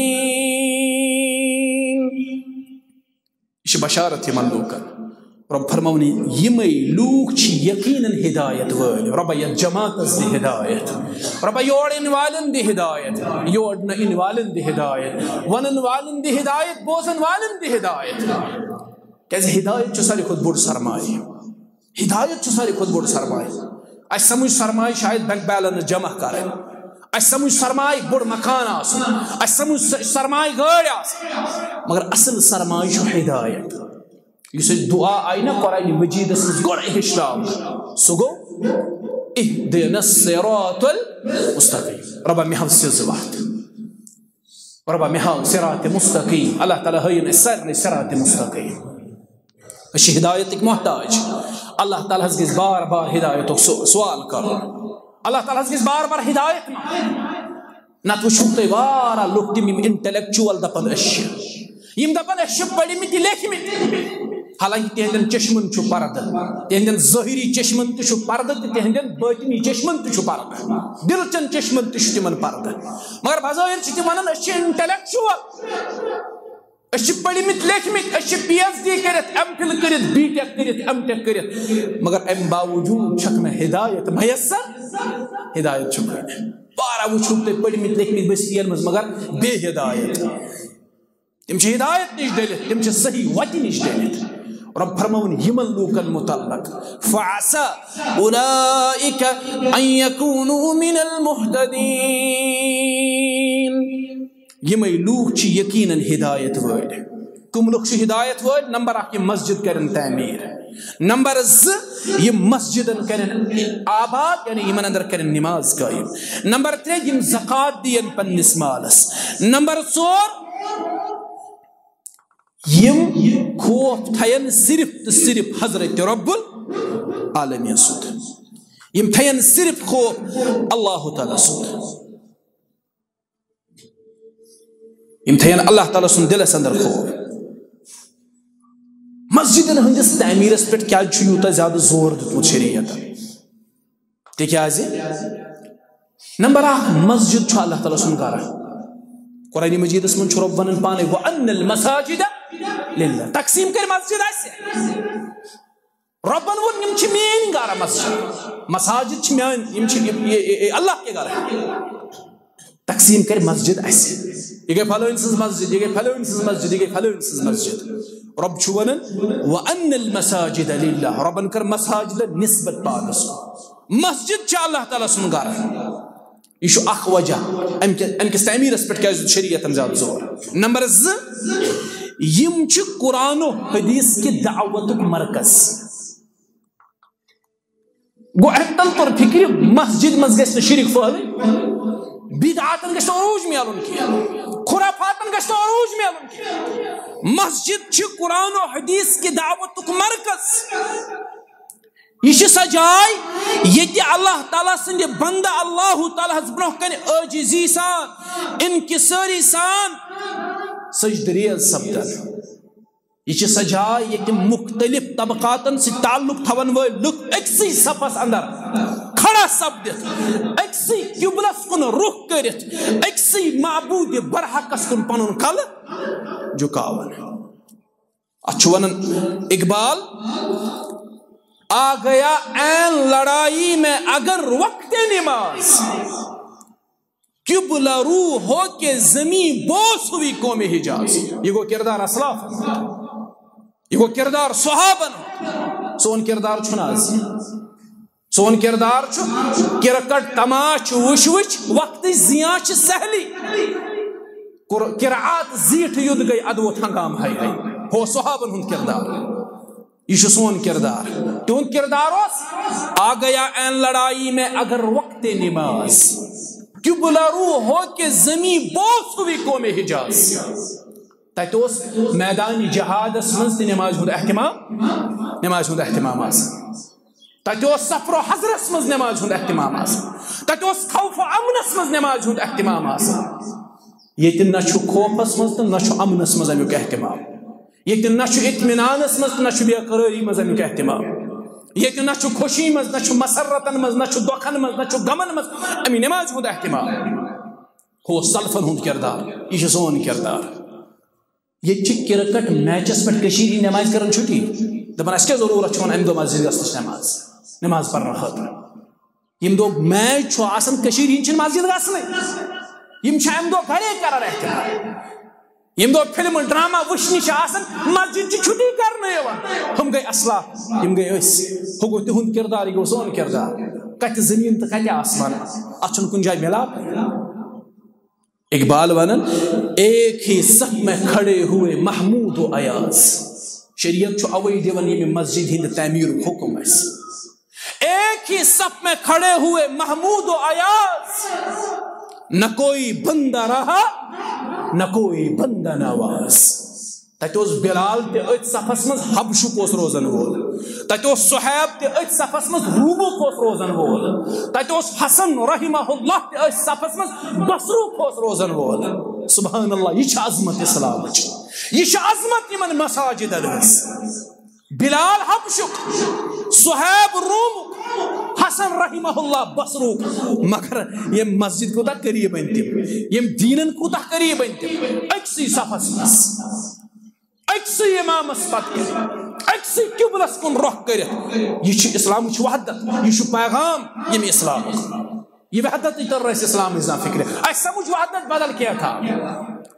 یہِ چھِ بشارت یِمن لوٗکن۔ رۄب فرماوُن، یِمے لوٗکھ چھِ یقیناً ہدایت وٲلۍ۔ رۄبا، یتھ جماعتس دِ ہدایت۔ رۄبا، یور یِنہٕ والٮ۪ن دِ ہدایت، یور نہٕ یِنہٕ والٮ۪ن دِ ہدایت، ونن والٮ۪ن دِ ہدایت، بوزن والٮ۪ن دِ ہدایت۔ کیازِ ہدایت چھُ ساروی کھۄتہٕ بوٚڑ سرمایہِ۔ ہدایت چھُ ساروی کھۄتہٕ بوٚڑ سرمایہِ۔ اَسہِ سمجھ سرمایہِ چھُ شاید بینک بیلنس جمع کرٕنۍ، اَسہِ سمجھ سرمایہِ بوٚڑ مکان آسُن، اَسہِ سمجھ س-، سرمایہِ گٲڑۍ آسٕنۍ، مگر اصل سرمایہِ چھُ ہدایت۔ یُس اَسہِ دعا آیہِ نا قرآن مجیدس منٛز گۄڈے ہیٚچھناونہٕ، سُہ گوٚو، "اہدنا الصراط المستقیم"، رۄبا، مےٚ ہاو سیٚزٕ وَتھ۔ رۄبا، مےٚ ہاو صراط مستقیم۔ اللہ تعالیٰ ہٲیِن اَسہِ سارنٕے صراط مستقیم۔ أسۍ چھِ ہدایتٕکۍ محتاج۔ اللہ تعالیٰ ہس گژھِ بار بار ہدایتُک سو-، سوال کرُن۔ اللہ تعالیٰ ہس گژھِ بار بار ہدایت منٛگُن۔ نتہٕ وٕچھِو تُہۍ واریاہ لُکھ تِم، یِم intellectual دپان أسۍ چھِ۔ یِم دپان أسۍ چھِ پٔرمٕتۍ لیکھمٕتۍ۔ حالانکہ تِہنٛدٮ۪ن چشمن چھُ پردٕ۔ تِہنٛدٮ۪ن ظٲہری چشمن تہِ چھُ پردٕ تہٕ تِہنٛدٮ۪ن باطنی چشمن تہِ چھُ پردٕ۔ دِلچن چشمن تہِ چھُ تِمن پردٕ۔ مگر بظٲہر چھِ تِم ونان، "أسۍ چھِ intellectual۔ أسۍ چھِ پٔرمٕتۍ لیکھمٕتۍ، أسۍ چھِ پی ایچ ڈی کٔرِتھ، ایم فل کٔرِتھ، بی ٹیک کٔرِتھ، ایم ٹیک کٔرِتھ، مگر امہِ باوجود چھکھ نہٕ ہدایت میسر۔" ہدایت چھُ کانٛہہ۔ واریاہ وٕچھِو تُہۍ پٔرمٕتۍ لیکھمٕتۍ بٔستی یَن منٛز، مگر بے ہدایت۔ تِم چھِ ہدایت نِش ڈٔلِتھ، تِم چھِ صحیح وتہِ نِش ڈٔلِتھ۔ رۄب فرماوُن یِمن لوٗکن متعلق، "فعسى اولئک ان یکونوا من المہتدین"۔ یِمے لوٗکھ چھِ یقیناً ہدایت وٲلۍ۔ کٕم لُکھ چھِ ہدایت وٲلۍ؟ نمبر اکھ، یِم مسجد کرن تعمیٖر۔ نمبر زٕ، یِم مسجدن کرن آباد، یعنی یِمن اندر کرن نماز قٲیِم۔ نمبر ترٛےٚ، یِم زکوٰۃ دِین پننِس مالس۔ نمبر ژور، یِم خوف تھاین صرف تہٕ صرف حضرت رب العالمین سُنٛد۔ یِم تھاین صرف خوف اللہ تعالیٰ سُنٛد۔ یِم تھاین اللہ تعالیٰ سُنٛد دِلس اندر خوف۔ مسجدن ہٕنٛدِس تعمیٖرس پٮ۪ٹھ کیازِ چھُ یوٗتاہ زیادٕ زور دیُتمُت شریعتن؟ تِکیازِ نمبر اکھ، مسجد چھُ اللہ تعالیٰ سُنٛد گرٕ۔ قرآن مجیدس منٛز چھُ رۄب ونان پانے، "وَأَنَّ الْمَسَاجِدَ لِلَّهِ"۔ تقسیٖم کٔرۍ مسجد اَسہِ۔ رۄبن ووٚن، "یِم چھِ میٲنۍ گرٕ مسجد، مساجد چھِ میٲنۍ، یِم چھِ، یہِ، یہِ، یہِ، یہِ اللہ کے گرٕ ہیں۔" تقسیٖم کٔرۍ مسجد اَسہِ۔ یہِ گٔے فلٲنۍ سٕنٛز مسجد، یہِ گٔے فلٲنۍ سٕنٛز مسجد، یہِ گٔے فلٲنۍ سٕنٛز مسجد۔ رۄب چھُ ونان، "وَأَنَّ الْمَسَاجِدَ لِلَّهِ"، رۄبن کٔر مساجدن نسبت پانس کُن۔ مسجد چھِ اللہ تعالیٰ سُنٛد گرٕ۔ یہِ چھُ اکھ وجہ امہِ کہِ، امہِ کِس تعمیٖرس پٮ۪ٹھ کیازِ دیُت شریعتن زیادٕ زور۔ نمبر زٕ، یِم چھِ قرآن و حدیث کہِ دعوتُک مرکز۔ گوٚو، اَمہِ تل توٚر فِکرِ، مسجد منٛز گژھِ نہٕ شرک پھٔہلٕنۍ، بدعاتن گژھِ نہٕ عروج میلُن کینٛہہ، خرافاتن گژھِ نہٕ عروج میلُن کینٛہہ۔ مسجد چھِ قرآن و حدیث کہِ دعوتُک مرکز۔ یہِ چھِ سۄ جاے ییٚتہِ اللہ تعالیٰ سٕنٛدِ بندٕ اللہ تعالیٰ ہس برونٛہہ کنہِ عٲجزی سان، انکسٲری سان سجدٕ ریز سپدن۔ یہِ چھِ سۄ جاے ییٚتہِ مُختٔلِف طبقاتن سۭتۍ تعلق تھاوَن وٲلۍ لُکھ أکسٕے صفس اندر کھڑا سپدِتھ، أکسٕے قبلس کُن رُخ کٔرِتھ، أکسٕے معبوٗدِ برحقس کُن پنُن کلہٕ جُکاوَن۔ اتھ چھُ ونان اقبال، آ گیا عین لڑائی میں اگر وقت نماز، قبلہ رو ہو کے زمین بوس ہوئی قوم حجاز۔ یہِ گوٚو کردار اسلاف، یہِ گوٚو کردار صحابن۔ سون کردار چھُنہٕ آز۔ سون کردار چھُ کرکٹ تماش وٕچھ وٕچھ وقتٕچ زیان چھِ سہلی۔ قر-، قرآت زیٖٹھ یُد گٔے ادوت ہنگام ہے گٔے۔ ہو صحابن ہُنٛد کردار۔ یہِ چھُ سون کردار۔ تِہُنٛد کردار اوس، آ گیا عین لڑائی میں اگر وقت نماز، قبلہ رو ہو کے زمین بوس ہوئی قوم حجاز۔ تتہِ اوس میدان جہادس منٛز تہِ نمازِ ہُنٛد اہتمام، نمازِ ہُنٛد اہتمام آسان۔ تتہِ اوس سفر و حضرس منٛز نمازِ ہُنٛد اہتمام آسان۔ تتہِ اوس خوف و امنس منٛز نمازِ ہُنٛد اہتمام آسان۔ ییٚتہِ نہ چھُ خوفس منٛز تہٕ نہ چھُ امنس منٛز امیُک اہتمام۔ ییٚتہِ نہ چھُ اطمینانس منٛز تہٕ نہ چھُ بے قرٲری منٛز امیُک اہتمام۔ ییٚتہِ نہ چھُ خوشی منٛز، نہ چھُ مسرتن منٛز، نہ چھُ دۄکھن منٛز، نہ چھُ غمن منٛز امی نمازِ ہُنٛد اہتمام۔ ہُہ اوس سلفن ہُنٛد کردار، یہِ چھُ سون کردار۔ ییٚتہِ چھِ کرکٹ میچس پٮ۪ٹھ کٔشیٖرِ ہِنٛدۍ نمازِ کران چھُٹی، دپان، "اَسہِ کیٛاہ ضروٗرت چھِ وۄنۍ اَمہِ دۄہ مسجد گژھنٕچ نماز، نماز پرنہٕ خٲطرٕ؟" ییٚمہِ دۄہ میچ چھُ آسان، کٔشیٖرِ ہِنٛدۍ چھِنہٕ مسجد گژھنٕے۔ یِم چھِ اَمہِ دۄہ گرے کران احتفال۔ ییٚمہِ دۄہ فلمہٕ ڈرامہ وٕچھنہِ چھِ آسان، مسجد چھِ چھُٹی کرنہٕ یِوان۔ ہُم گٔے اسلاف، یِم گٔے أسۍ۔ ہُہ گوٚو تِہُنٛد کردار، یہِ گوٚو سون کردار۔ کتہِ زٔمیٖن تہٕ کتہِ آسمان، اتھ چھُنہٕ کُنہِ جایہِ مِلاپ۔ اقبال ونان، "ایک ہی صف میں کھڑے ہوئے محمود و ایاز۔" شریعت چھُ اوے دِوان ییٚمہِ مسجد ہِنٛدِ تعمیٖرُک حُکم اَسہِ۔ ایک ہی صف میں کھڑے ہوئے محمود و ایاز، نہ کوئی بندہ رہا، نہ کوئی بندہ نواز۔ تتہِ اوس بلال تہِ أتھۍ صفس منٛز حبشُک اوس روزن وول، تتہِ اوس صہیب تہِ أتھۍ صفس منٛز رومُک اوس روزن وول، تتہِ اوس حسن رحمہ اللہ تہِ أتھۍ صفس منٛز بصرُک اوس روزن وول۔ سبحان اللہ، یہِ چھِ عظمت اسلامٕچ، یہِ چھِ عظمت یِمن مساجدن ہٕنٛز۔ بلال حبشُک، صہیب رومُک، حسن رحمہ اللہ بصرُک، مگر ییٚمہِ مسجد کوٗتاہ قریب أنۍ تِم، ییٚمہِ دیٖنن کوٗتاہ قریب أنۍ تِم، أکسٕے صفس منٛز، أکسٕے امامس پتہٕ کٔرِتھ، أکسٕے قبلس کُن رۄخ کٔرِتھ۔ یہِ چھُ اسلامٕچ وحدت، یہِ چھُ پیغام ییٚمہِ اسلامُک۔ یہِ وحدت تہِ تٔر اَسہِ اسلامٕچ زانٛہہ فکرِ۔ اَسہِ سمجھ وحدت بدل کینٛہہ تھا۔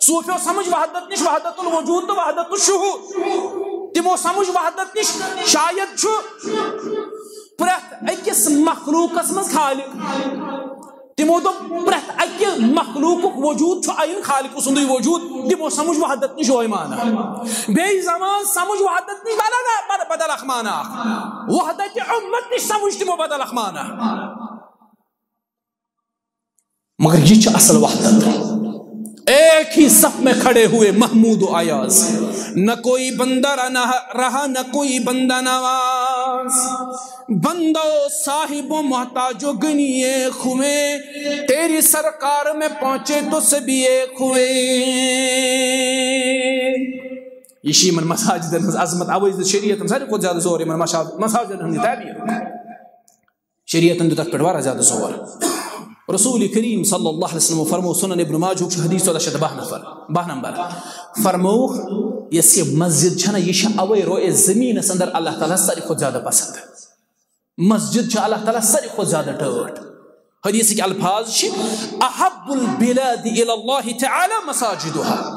صوفیو سمجھ وحدت نِش وحدت الوجود تہٕ وحدت الشہود۔ تِمو سمجھ وحدت نِش شاید چھُ پرٛٮ۪تھ أکِس مخلوقس منٛز خالق۔ تِمو دوٚپ، پرٛٮ۪تھ اَکہِ مخلوقُک وجود چھُ عین خالق سُنٛدُے وجود۔ تِمو سمجھ وحدت نِش یِہوٚے معنی۔ بیٚیہِ زمان سمجھ وحدت نِش بدل، بد-، بدل اکھ معنی اکھ۔ وحدت امت نِش سمجھ تِمو بدل اکھ معنی۔ مگر یہ چھِ اصل وحدت۔ ایک ہی صف میں کھڑے ہوئے محمود و ایاز، نہ کوئی بندہ رہا، نہ کوئی بندہ نواز۔ بندہ و صاحب و محتاج و غنی ایک ہوئے، تیری سرکار میں پہنچے تو سبھی ایک ہوئے۔ یہ چھِ یِمن مساجدن ہٕنٛز عظمت، اوے دیُت شریعتن ساروی کھۄتہٕ زیادٕ زور یِمن مشا-، مساجدن ہٕنٛدِ تعمیٖرُک۔ شریعتن دیُت اتھ پٮ۪ٹھ واریاہ زیادٕ زور۔ رسول کریم صلی اللہ علیہ وسلم فرمو، سنن ابن ماجہ ہُک چھُ حدیث ژۄدہ شیٚتھ باہ نفر، باہ نمبر۔ فرمووُکھ، یۄس یہِ مسجد چھنہ، یہِ چھِ اوے روئے زمینس اندر اللہ تعالیٰ ساروی کھۄتہٕ زیادٕ پسند۔ مسجد چھِ اللہ تعالیٰ ساروی کھۄتہٕ زیادٕ ٹٲٹھ۔ حدیثٕکۍ الفاظ چھِ، احب البلاد الی اللہ تعالیٰ مساجدها،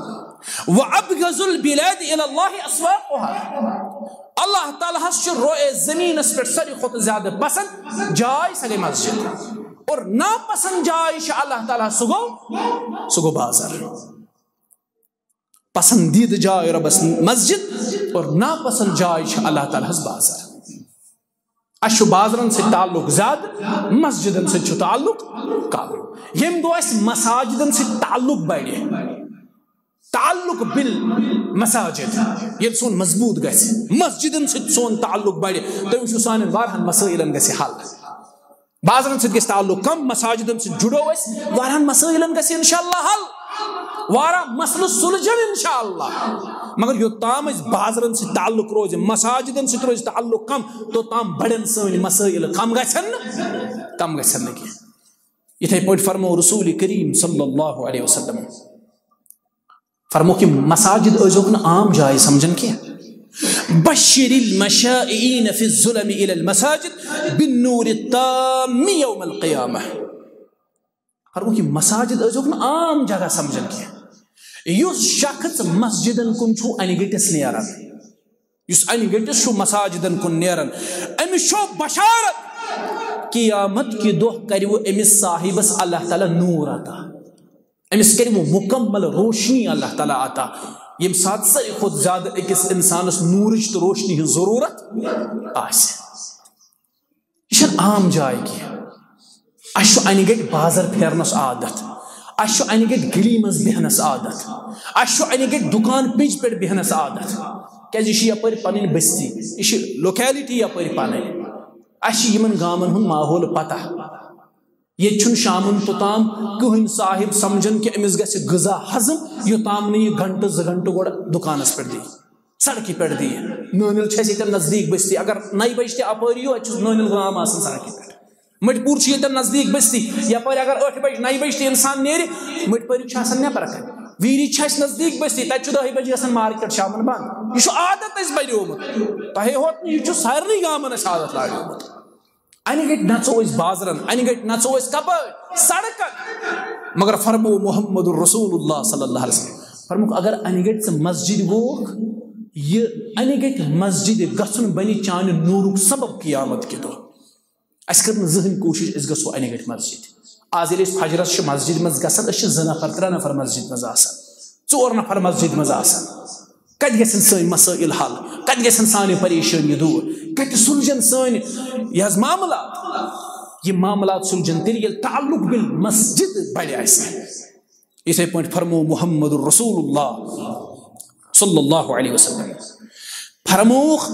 وابغض البلاد الی اللہ اسواقها۔ اللہ تعالیٰ ہس چھُ روئے زمینس پٮ۪ٹھ ساروی کھۄتہٕ زیادٕ پسند جاے، سۄ گٔے مسجد۔ اور ناپسند جاے چھِ اللہ تعالیٰ ہس، سُہ گوٚو، سُہ گوٚو بازر۔ پسندیدٕ جاے رۄبس مسجد اور ناپسند جاے چھِ اللہ تعالیٰ ہس بازر۔ اسہِ چھُ بازرن سۭتۍ تعلق زیادٕ، مسجدن سۭتۍ چھُ تعلق کم۔ ییٚمہِ دۄہ اسہِ مساجدن سۭتۍ تعلق بڑِ، تعلق بالمساجد ییٚلہِ سون مضبوٗط گژھِ، مسجدن سۭتۍ سون تعلق بڑِ، تُہۍ وٕچھِو سانٮ۪ن واریاہن مسٲیلن گژھِ حل۔ بازرن سۭتۍ گژھِ تعلق کم، مساجدن سۭتۍ جُڑو أسۍ، واریاہن مسٲیلن گژھِ انشاءاللہ حل، واریاہ مسلہٕ سُلجن انشاءاللہ۔ مگر یوٚتام أسۍ بازرن سۭتۍ تعلق روزِ، مساجدن سۭتۍ روزِ تعلق کم، توٚتام بڑن سٲنۍ مسٲیل، کم گژھن نہٕ، کم گژھن نہٕ کینٛہہ۔ یِتھے پٲٹھۍ فرموو رسول کریم صلی اللہ علیہ وسلم، فرمووُکھ، یِم مساجد ٲسۍزیوکھ نہٕ عام جایہِ سمجھان کینٛہہ۔ بشر المشائین فی الظلم الی المساجد بالنور التام یوم القیامہ۔ فرمووُکھ، یِم مساجد ٲسۍزیوکھ نہٕ عام جگہ سمجھان کینٛہہ۔ یُس شخص مسجدن کُن چھُ انہِ گٔٹِس نیران، یُس انہِ گٔٹِس چھُ مساجدن کُن نیران، أمِس چھو بشارت، قیامت کہِ دۄہ کرِ وۄنۍ أمِس صاحبس اللہ تعالیٰ نور عطا، أمِس کرِ وۄنۍ مکمل روشنی اللہ تعالیٰ عطا، ییٚمہِ ساتہٕ ساروی کھۄتہٕ زیادٕ أکِس انسانس نورٕچ تہٕ روشنی ہٕنٛز ضروٗرت آسہِ۔ یہِ چھَنہٕ عام جاے کینٛہہ۔ اَسہِ چھُ اَنہِ گٔٹۍ بازر پھیرنَس عادت، اَسہِ چھُ اَنہِ گٔٹۍ گلی منٛز بیٚہنَس عادت، اَسہِ چھُ اَنہِ گٔٹۍ دُکان پِنٛجہِ پٮ۪ٹھ بیٚہنَس عادت، کیٛازِ یہِ چھِ یَپٲرۍ پَنٕنۍ بستی، یہِ چھِ locality یَپٲرۍ پَنٕنۍ۔ اَسہِ چھِ یِمَن گامَن ہُنٛد ماحول پَتہ۔ ییٚتہِ چھُنہٕ شامَن توٚتام کٕہٕنۍ صاحب سَمجھان کہِ أمِس گژھِ غذا ہضم، یوٚتام نہٕ یہِ گھنٹہٕ زٕ گھنٹہٕ گۄڈٕ دُکانَس پٮ۪ٹھ دی۔ سڑکہِ پٮ۪ٹھ دی۔ نٲنِل چھِ اَسہِ ییٚتٮ۪ن نزدیٖک بستی، اگر نَیہِ بجہِ تہِ اَپٲرۍ یِیِو، اَتہِ چھُ نٲنِل گام آسان سڑکہِ پٮ۪ٹھ۔ مٔٹۍ پوٗر چھُ ییٚتٮ۪ن نزدیٖک بستی، یَپٲرۍ اگر ٲٹھِ بجہِ، نَیہِ بجہِ تہِ اِنسان نیرِ، مٔٹۍ پٔرِو چھِ آسان نٮ۪برٕ کَنہِ۔ ویٖری چھِ اَسہِ نزدیٖک بستی، تَتہِ چھُ دَہہِ بجہِ گژھان مارکیٹ شامَن بنٛد۔ یہِ چھُ عادت اَسہِ بَنیومُت۔ تۄہے ہوت نہٕ، یہِ چھُ سارنٕے گامَن اَسہِ عادت لاگیومُت۔ اَنہِ گٔٹۍ نَژو أسۍ بازرَن، اَنہِ گٔٹۍ نَژو أسۍ کَپٲرۍ؟ سڑکَن۔ مگر فرموو محمد رسول اللہ صلی اللہ علیہ وسلم، فرمووُکھ، اگر اَنہِ گٔٹۍ ژٕ مسجد گوکھ، یہِ اَنہِ گٔٹۍ مسجد گژھُن بنہِ چانہِ نوٗرُک سبب قیامت کہِ دۄہ۔ اَسہِ کٔر نہٕ زٕہٕنۍ کوٗشِش أسۍ گژھو اَنہِ گٔٹۍ مسجد۔ آز ییٚلہِ أسۍ فجرس چھِ مسجد منٛز گژھان، أسۍ چھِ زٕ نفر، ترٛےٚ نفر مسجد منٛز آسان، ژور نفر مسجد منٛز آسان۔ کتہِ گژھن سٲنۍ مسٲیل حل؟ کتہِ گژھن سانہِ پریشٲنی دوٗر؟ کتہِ سُلجن سٲنۍ یہِ حظ معاملات؟ یہِ معاملات سُلجن تیٚلہِ، ییٚلہِ تعلق بالمسجد بڑِ اَسہِ۔ یِتھے پٲٹھۍ فرموو محمد رسول اللہ صلی اللہ علیہ وسلم، فرمووُکھ،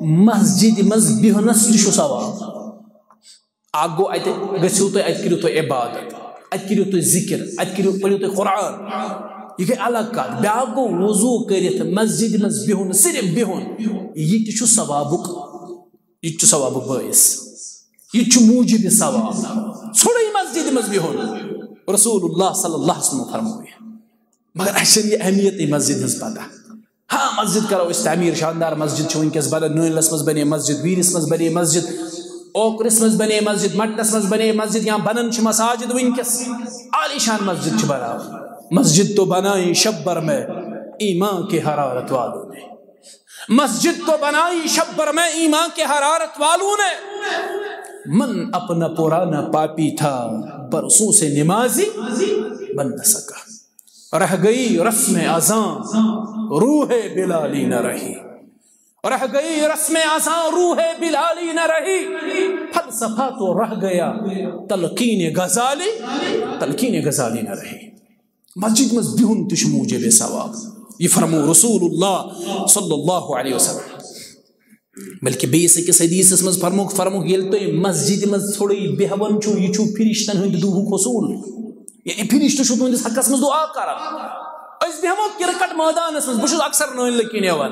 مسجد منٛز بِہنس تہِ چھُ ثواب۔ اکھ گوٚو، اتہِ گٔژھِو تُہۍ، اتہِ کٔرِو تُہۍ عبادت، اتہِ کٔرِو تُہۍ ذکر، اتہِ کٔرِو، پٔرِو تُہۍ قرآن۔ یہِ گٔے الگ کتھ۔ بیاکھ گوٚو، وضو کٔرِتھ مسجد منٛز بِہُن، صرف بِہُن، یہِ تہِ چھُ ثوابُک، یہِ تہِ چھُ ثوابُک بٲعث، یہِ تہِ چھُ موٗجِب ثواب۔ ژھوٚرُے مسجد منٛز بِہُن، رسول اللہ صلی اللہ علیہ وسلم فرموو یہِ۔ مگر اَسہِ چھَنہٕ یہِ اہمیتٕے مسجد ہٕنٛز پتہ۔ ہاں، مسجد کرو أسۍ تعمیٖر، شاندار مسجد چھِ وٕنکیٚس بنان، نٲنِلس منٛز بنے مسجد، ویٖرِس منٛز بنے مسجد، اوکرِس منٛز بنے مسجد، مٹنس منٛز بنے مسجد، یا بنان چھِ مساجد وٕنکیٚس، عالیشان مسجد چھِ بناوان۔ مسجد تو بنائی شب بھر میں ایمان کے حرارت والوں نے، مسجد تو بنائی شب بھر میں ایمان کے حرارت والوں نے، من اپنا پرانا پاپی تھا، برسوں سے نمازی بن نہ سکا۔ رہ گئی رسم اذاں، روح بلالی نہ رہی۔ رہ گئی رسم اذاں، روح بلالی نہ رہی۔ فلسفہ تو رہ گیا، تلقین غزالی، تلقین غزالی نہ رہی۔ مسجد منٛز بِہُن تہِ چھُ موٗجِب ثواب۔ یہِ فرموو رسول اللہ صلی اللہ علیہ وسلم۔ بلکہ بیٚیِس أکِس حدیثس منٛز فرمووُکھ، فرمووُکھ، ییٚلہِ تُہۍ مسجدِ منٛز ژھوٚرُے بیٚہوان چھِو، یہِ چھُو فرشتن ہُنٛد دُہُک حصوٗل۔ یعنی فرشتہٕ چھُ تُہنٛدِس حقس منٛز دُعا کران۔ أسۍ بیٚہمو کرکٹ مٲدانس منٛز، بہٕ چھُس اکثر نٲنۍ لٔکِنۍ یِوان۔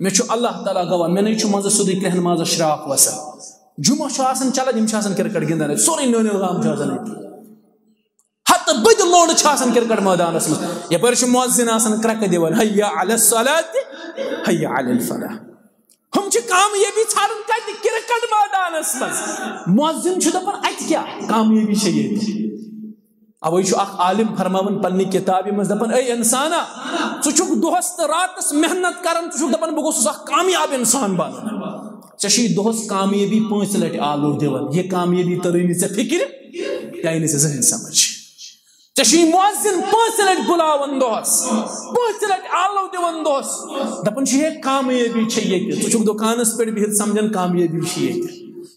مےٚ چھُ اللہ تعالیٰ گواہ، مےٚ نَے چھُ منٛزس سیوٚدُے کرٛہن مازس شراکھ وسان۔ جمعہ چھُ آسان چلان، یِم چھِ آسان کرکٹ گِنٛدان، سورُے نٲنِل گام چھُ آسان أتی۔ ہتہٕ بٔدۍ لونڈٕ چھِ آسان کرکٹ مٲدانس منٛز۔ یپٲرۍ چھُ مؤذن آسان کرٛکہٕ دِوان، حی علی الصلاۃ، حی علی الفلاح۔ ہُم چھِ کامیٲبی ژھانڈان کتہِ؟ کرکٹ مٲدانس منٛز۔ مؤذن چھُ دپان، اتہِ کیٛاہ کامیٲبی چھےٚ ییٚتہِ؟ اوے چھُ اکھ عالم فرماوان پننہِ کتابہِ منٛز، دپان، اے انسانا، ژٕ چھُکھ دۄہس تہٕ راتس محنت کران، ژٕ چھُکھ دپان، بہٕ گوٚژھُس اکھ کامیاب انسان بنُن۔ ژےٚ چھُے دۄہس کامیٲبی پانٛژِ لٹہِ آلو دِوان، یہِ کامیٲبی ترٲے نہٕ ژےٚ فکرِ؟ یہِ آیہِ نہٕ ژےٚ زٕہٕنۍ سمجھ۔ ژےٚ چھُے مؤذن پانٛژِ لٹہِ بُلاوان دۄہس، پانٛژِ لٹہِ آلو دِوان دۄہس، دپان چھُ، ہے، کامیٲبی چھےٚ ییٚتہِ۔ ژٕ چھُکھ دُکانس پٮ۪ٹھ بِہِتھ سمجھان کامیٲبی چھِ ییٚتہِ،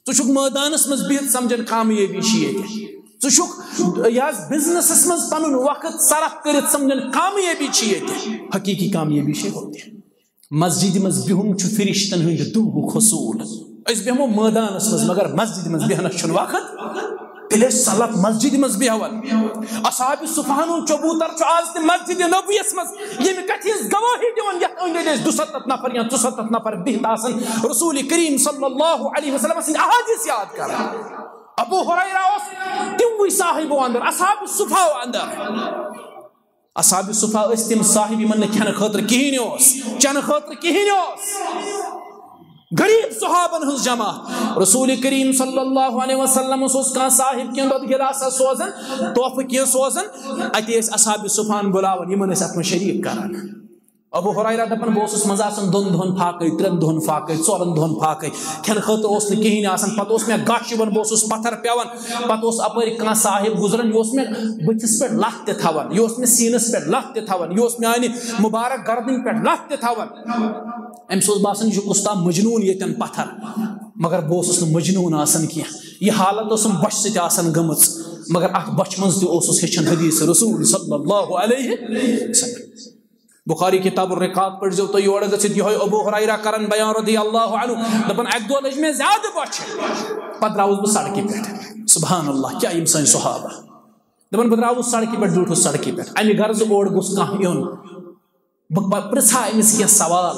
ژٕ چھُکھ مٲدانس منٛز بِہِتھ سمجھان کامیٲبی چھِ ییٚتہِ۔ ژٕ چھُکھ یتھ بزنسس منٛز پنُن وقت صرف کٔرِتھ سمجھان کامیٲبی چھِ ییٚتہِ۔ حقیقی کامیٲبی چھِ ہوٚتہِ۔ مسجدِ منٛز بِہُن چھُ فرشتن ہُنٛد دُہُک حصوٗل۔ أسۍ بیٚہمو مٲدانس منٛز، مگر مسجدِ منٛز بیٚہنس چھُنہٕ وقت۔ تیٚلہِ ٲسۍ سلف مسجدِ منٛز بیٚہوان۔ اصحاب صفہن ہُنٛد چبوتر چھُ آز تہِ مسجدِ نبویس منٛز، ییٚمہِ کتھِ ہٕنٛز گوٲہی دِوان یتھ أنٛدۍ أنٛدۍ ٲسۍ دُسَتتھ نفر یا ژُسَتتھ نفر بِہِتھ آسان، رسول کریم صلی اللہ علیہ وسلم سٕنٛدۍ احادیث یاد کران۔ ابو ہریرہ اوس تِموٕے صاحبو اندر، اصحاب صفہو اندر۔ اصحاب صفہ ٲسۍ تِم صاحب یِمن نہٕ کھٮ۪نہٕ خٲطرٕ کِہیٖنۍ اوس، چٮ۪نہٕ خٲطرٕ کِہیٖنۍ اوس۔ غریب صحابن ہٕنٛز جماعت۔ رسول کریم صلی اللہ علیہ وسلمس اوس کانٛہہ صاحب کینٛہہ دۄد گلاسا سوزان، تحفہٕ کینٛہہ سوزان، اتے ٲسۍ اصحاب صفہن بُلاوان، یِمن ٲسۍ اتھ منٛز شریک کران۔ ابو ہریرہ دپان، بہٕ اوسُس منٛزٕ آسان دۄن دۄہن فاقے، ترٛٮ۪ن دۄہن فاقے، ژورن دۄہن فاقے، کھٮ۪نہٕ خٲطرٕ اوس نہٕ کِہیٖنۍ آسان۔ پتہٕ اوس مےٚ غش یِوان، بہٕ اوسُس پتھر پٮ۪وان، پتہٕ اوس اپٲرۍ کانٛہہ صاحب گُزران، یہِ اوس مےٚ بٕتھِس پٮ۪ٹھ لتھ تہِ تھاوان، یہِ اوس مےٚ سیٖنس پٮ۪ٹھ لتھ تہِ تھاوان، یہِ اوس میانہِ مُبارک گردنہِ پٮ۪ٹھ لتھ تہِ تھاوان۔ أمِس اوس باسان، یہِ چھُ کُس تام مجنوٗن ییٚتٮ۪ن پتھر، مگر بہٕ اوسُس نہٕ مجنوٗن آسان کینٛہہ۔ یہِ حالت ٲسٕم بۄچھِ سۭتۍ آسان گٔمٕژ، مگر اتھ بۄچھِ منٛز تہِ اوسُس ہیٚچھان حدیث رسول صلی اللہ علیہ وسلم۔ بخاری کتاب الرقاق پٔرۍزیو تُہۍ، یورٕ گٔژھِتھ یِہوٚے ابو ہریرہ کران بیان رضی اللہ عنہ، دپان، اکہِ دۄہ لٔج مےٚ زیادٕ بۄچھِ، پتہٕ درٛاوُس بہٕ سڑکہِ پٮ۪ٹھ۔ سبحان اللہ، کیٛاہ یِم سٲنۍ صحابہ۔ دپان، بہٕ درٛاوُس سڑکہِ پٮ۪ٹھ، بیوٗٹھُس سڑکہِ پٮ۪ٹھ، امہِ غرضہٕ اور گوٚژھ کانٛہہ یُن، بہٕ، بہٕ پرٛژھا أمِس کینٛہہ سوال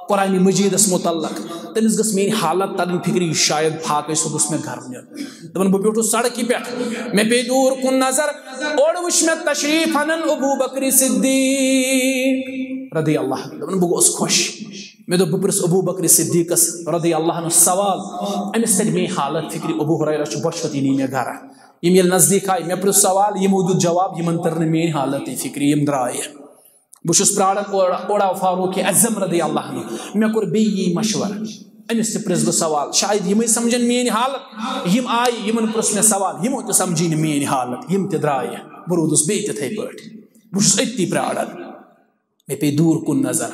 قرآنِ مجیدس متعلق، تٔمِس گٔژھ میٛٲنۍ حالت ترٕنۍ فکرِ، یہِ شاید فاقے، سُہ گوٚژھ مےٚ گرٕ نیُن۔ دپان، بہٕ بیوٗٹھُس سڑکہِ پٮ۪ٹھ، مےٚ پیٚیہِ دوٗر کُن نظر، اورٕ وٕچھ مےٚ تشریف انن ابو بکر صدیق رضی اللہ عنہ۔ دپان، بہٕ گوس خۄش۔ مےٚ دوٚپ، بہٕ پرٛژھٕ ابو بکر صدیقس رضی اللہ عنہ سوال، أمِس ترِ میٛٲنۍ حالت فکرِ۔ ابو ہریرہ چھُ بۄچھِ ہوٚت، یہِ نی مےٚ گرٕ۔ یِم ییٚلہِ نزدیٖک آیہِ، مےٚ پرٛژھ سوال، یِمو دیُت جواب، یِمن تٔر نہٕ میٛٲنۍ حالتٕے فکرِ، یِم درٛایہِ۔ بہٕ چھُس پرٛاران، اورٕ، اورٕ آو فاروق اعظم رضی اللہ عنہ۔ مےٚ کوٚر بیٚیہِ یی مشورٕ، أمِس تہِ پرٛژھ بہٕ سوال، شاید یِمے سمجھن میٛٲنۍ حالت۔ یِم آیہِ، یِمن پرٛژھ مےٚ سوال، یِمو تہِ سمجھی نہٕ میٛٲنۍ حالت، یِم تہِ درٛایہِ۔ بہٕ روٗدُس بیٚیہِ تِتھے پٲٹھۍ، بہٕ چھُس أتی پرٛاران۔ مےٚ پیٚیہِ دوٗر کُن نظر،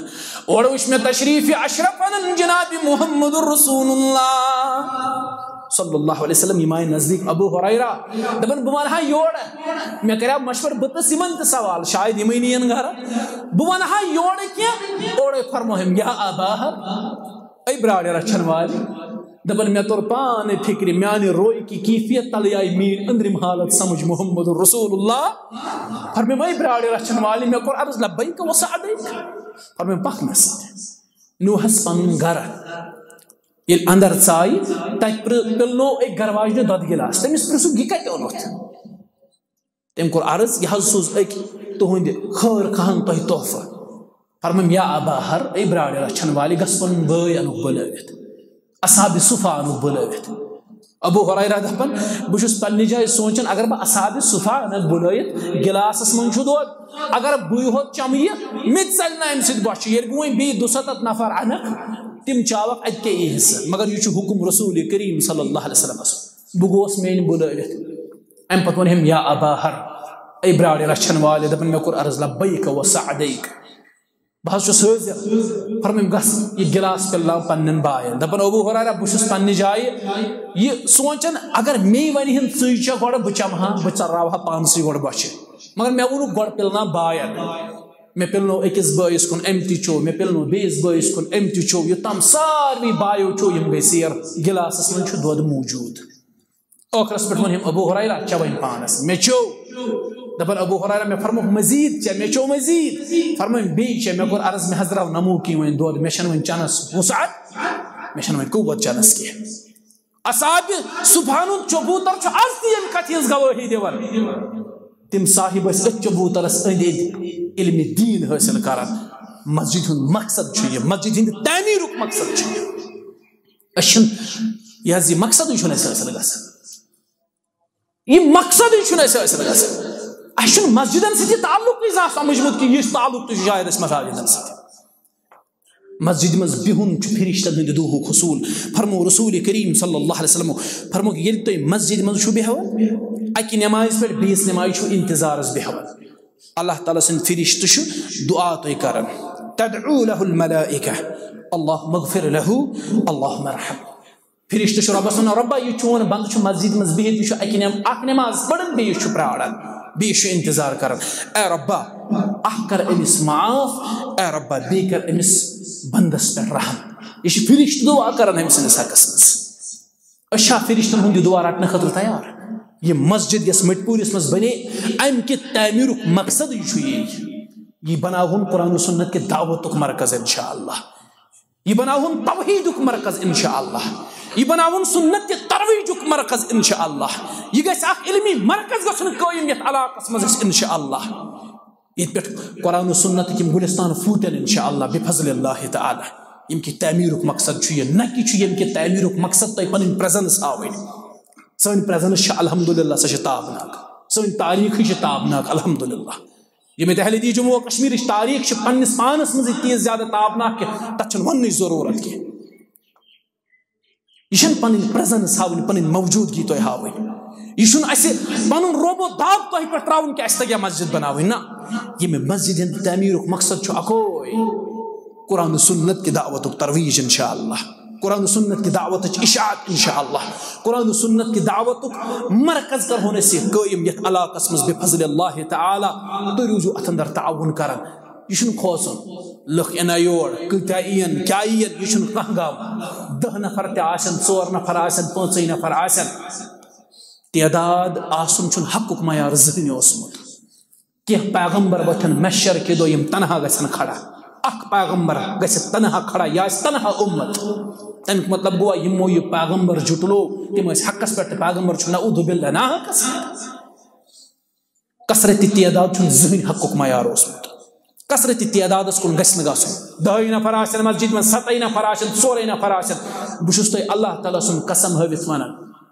اورٕ وٕچھ مےٚ تشریف اشرف انن جناب محمد رسول اللہ صلی اللہ علیہ وسلم، یِم آیہِ نزدیٖک ابو ہریرہ۔ دپان، بہٕ ونہٕ ہا یورٕ، مےٚ کریٛاو مشورٕ، بہٕ پرٛژھٕ یِمن تہِ سوال، شاید یِمے نِین گرٕ۔ بہٕ ونہٕ ہا یورٕ کینٛہہ، اورے فرموہم، یا ابا ہر، اے براڑِ رچھن والہِ۔ دپان، مےٚ توٚر پانے فکرِ، میانہِ رویہِ کہِ کیفیت تلے آیہِ میٲنۍ أنٛدرِم حالت سمجھ محمد رسول اللہ۔ فرمووُم، اے براڑِ رچھن والہِ، مےٚ کوٚر عرض، لبیک و سعدیک۔ فرمووُم، پکھ مےٚ سۭتۍ۔ نیوٗہس پنُن گرٕ۔ ییٚلہِ اندر ژایہِ، تتہِ پرِ-، پِلنوو أکۍ گرٕ واجنہِ دۄدٕ گِلاس۔ تٔمِس پرژھُکھ، یہِ کتہِ اوٚنُتھ؟ تٔمۍ کوٚر عرض، یہِ حظ سوٗز أکۍ تُہنٛدِ خٲر خواہن تۄہہِ تحفہٕ۔ فرمووُم، یا ابا ہر، اے براڑِ رچھن والہِ، گژھ پنُن بٲے انُکھ بُلٲوِتھ۔ اصحاب صفہ انُکھ بُلٲوِتھ۔ ابو ہریرہ دپان، بہٕ چھُس پننہِ جایہِ سونٛچان، اگر بہٕ اصحاب صفہ انکھ بُلٲوِتھ، گلاسس منٛز چھُ دۄد، اگر بٕے ہوت چمہٕ یہِ، مےٚ تہِ ژلہِ نہٕ امہِ سۭتۍ بۄچھِ۔ ییٚلہِ بہٕ وۄنۍ بیٚیہِ دُسَتتھ نفر انکھ، تِم چاوکھ، اتہِ کیٛاہ یی حصہٕ؟ مگر یہِ چھُ حُکم رسول کریم صلی اللہ علیہ وسلمس۔ بہٕ گوس میٲنۍ بُلٲوِتھ۔ امہِ پتہٕ ووٚن أمۍ، یا ابا ہر، اے براڑِ رچھن والہِ، دپان، مےٚ کوٚر عرض، لبیک و سعدیک۔ بہٕ حظ چھُس حٲضِر۔ فرمٲوِم، گژھ یہِ گِلاس پِلناو پننٮ۪ن باین۔ دپان، ابو ہریرہ، بہٕ چھُس پننہِ جایہِ یہِ سونٛچان، اگر مے ونہِ ہن، ژٕے چےٚ گۄڈٕ، بہٕ چمہٕ ہا، بہٕ ژراوٕ ہا پانسٕے گۄڈٕ بۄچھِ۔ مگر مےٚ ووٚنُکھ، گۄڈٕ پِلناو باین۔ مےٚ پِلنوو أکِس بٲیِس کُن، أمۍ تہِ چوٚو، مےٚ پِلنوو بیٚیِس بٲیِس کُن، أمۍ تہِ چوٚو، یوٚتام ساروٕے بایو چوٚو، یِم گٔے سیر، گِلاسس منٛز چھُ دۄد موٗجوٗد۔ ٲخرس پٮ۪ٹھ ووٚن أمۍ، ابو ہریرہ، چےٚ وۄنۍ پانس، مےٚ چیوٚو۔ دپان، ابو ہریرہ، مےٚ فرمووُکھ مزید چےٚ، مےٚ چیوٚو مزید۔ فرمٲوِم، بیٚیہِ چےٚ۔ مےٚ کوٚر عرض، مےٚ حض درٛاو نموٗ کِنۍ وۄنۍ دۄد، مےٚ چھنہٕ وۄنۍ چنس وسعت، مےٚ چھنہٕ وۄنۍ قوت چنس کینٛہہ۔ اصحاب صفہن ہُنٛد چبوتر چھُ از تہِ ییٚمہِ کتھِ ہٕنٛز گوٲہی دِوان۔ تِم صاحب ٲسۍ أتھۍ چبوترس أنٛدۍ أنٛدۍ علمِ دیٖن حٲصِل کران۔ مسجد ہُنٛد مقصد چھُ یہِ، مسجد ہٕنٛدِ تعمیٖرُک مقصد چھُ یہِ۔ أسۍ چھِنہٕ، یہِ حظ یہِ مقصدٕے چھُنہٕ اَسہِ حٲصِل گژھان۔ یہِ مقصدٕے چھُنہٕ اَسہِ حٲصِل گژھان۔ اَسہِ چھُنہٕ مسجدن سۭتۍ یہِ تعلقٕے زانٛہہ سمجھمُت کہِ یہِ تعلق تہِ چھُ شاید اَسہِ مساجدن سۭتۍ۔ مسجدِ منٛز بِہُن چھُ فرشتن ہٕنٛدِ دُہُک حصوٗل۔ فرموو رسول کریم صلی اللہ علیہ وسلم، فرموو، ییٚلہِ تُہۍ مسجدِ منٛز چھُو بیٚہوان، اَکہِ نمازِ پٮ۪ٹھ بیٚیِس نمازِ چھُو انتظارس بیٚہوان۔ اللہ تعالیٰ سٕنٛدۍ فرشتہٕ چھِ دعا تۄہہِ کران۔ تدعو له الملائکہ، اللہم اغفر له، اللہم ارحم۔ فرشتہٕ چھُ رۄبَس وَنان، "رۄبا، یہِ چون بنٛدٕ چھُ مسجد منٛز بِہِتھ، یہِ چھُ اَکہِ نٮ۪م-، اَکھ نٮ۪ماز پَران، بیٚیہِ چھُ پرٛاران، بیٚیہِ چھُ اِنتظار کران۔ اے رۄبا، اَکھ کر أمِس معاف، اے رۄبا، بیٚیہِ کر أمِس بنٛدَس پٮ۪ٹھ رحم۔" یہِ چھِ فرشتہٕ دُعا کران أمۍ سٕنٛدِس حقَس منٛز۔ أسۍ چھا فرشتن ہُنٛد یہِ دُعا رٹنہٕ خٲطرٕ تیار؟ یہِ مسجد یۄس مٔٹۍ پوٗرِس منٛز بنے، امہِ کہِ تعمیٖرُک مقصد یہِ چھُ یی، یہِ بناوُن قرآن و سنت کہِ دعوتُک مرکز انشاءاللہ، یہِ بناوُن توحیٖدُک مرکز انشاءاللہ، یہِ بناوُن سنت کہِ ترویجُک مرکز انشاءاللہ، یہِ گژھِ اکھ علمی مرکز گژھُن قٲیِم یتھ علاقس منٛز اسہِ انشاءاللہ۔ ییٚتہِ پٮ۪ٹھ قرآن و سنتٕکۍ یِم گُلستان پھوٗٹن انشاءاللہ بفضل اللہ تعالی۔ ییٚمہِ کہِ تعمیٖرُک مقصد چھُ یہِ، نہ کہِ چھُ ییٚمہِ کہِ تعمیٖرُک مقصد تۄہہِ پنٕنۍ presence ہاوٕنۍ۔ سٲنۍ presence چھِ الحمدللہ، سۄ چھِ تابناک۔ سٲنۍ تاریٖخٕے چھِ تابناک الحمدللہ۔ ییٚمہِ تہِ اہل حدیث جموں و کشمیرٕچ تاریٖخ چھِ پننِس پانس منٛزٕے تیٖژ زیادٕ تابناک کہِ تتھ چھُنہٕ وننٕچ ضروٗرت کینٛہہ۔ یہِ چھَنہٕ پنٕنۍ presence ہاوٕنۍ، پنٕنۍ موجودگی تۄہہِ ہاوٕنۍ۔ یہِ چھُنہٕ اَسہِ پنُن روب و داب تۄہہِ پٮ۪ٹھ ترٛاوُن کہِ اَسہِ تَگہِ ہا مسجد بناوٕنۍ۔ نہ، ییٚمہِ مسجد ہٕنٛدِ تعمیٖرُک مقصد چھُ اَکوے، قرآن و سنت کہِ دعوتُک ترویج انشاءاللہ، قرآن و سنت کہِ دعوتٕچ اشاعت انشاءاللہ، قرآن و سنت کہِ دعوتُک مرکز کرہون أسۍ یہِ قٲیِم یَتھ علاقس منٛز بفضل اللہ تعالی۔ تُہۍ روٗزِو اَتھ اندر تعاوُن کران۔ یہِ چھُنہٕ کھوژُن۔ لُکھ یِن نا یور، کۭتیٛاہ یِن، کیٛاہ یِن، یہِ چھُنہٕ کانٛہہ غم۔ دَہ نفر تہِ آسن، ژور نفر آسن، پانٛژٕے نفر آسن، تعداد آسُن چھُنہٕ حقُک معیار زٕہٕنۍ اوسمُت۔ کینٛہہ پیغمبر وۄتھن محشر کہِ دۄہ، یِم تنہا گژھن کھڑا۔ اکھ پیغمبر گژھِ تنہا کھڑا، یہِ آسہِ تنہا اُمت۔ تَمیُک مطلب گوٚو، یِمو یہِ پیغمبر جُٹلو، تِم ٲسۍ حقس پٮ۪ٹھ تہٕ پیغمبر چھُ نعوذ باللہ ناحقس پٮ۪ٹھ۔ کثرت تعداد چھُنہٕ زٕہٕنۍ حقُک معیار اوسمُت۔ کثرت تعدادس کُن گژھِ نہٕ گژھُن۔ دَہٕے نفر آسن مسجد منٛز، سَتَے نفر آسن، ژورے نفر آسن، بہٕ چھُس تۄہہِ اللہ تعالیٰ سُنٛد قسم ہٲوِتھ ونان،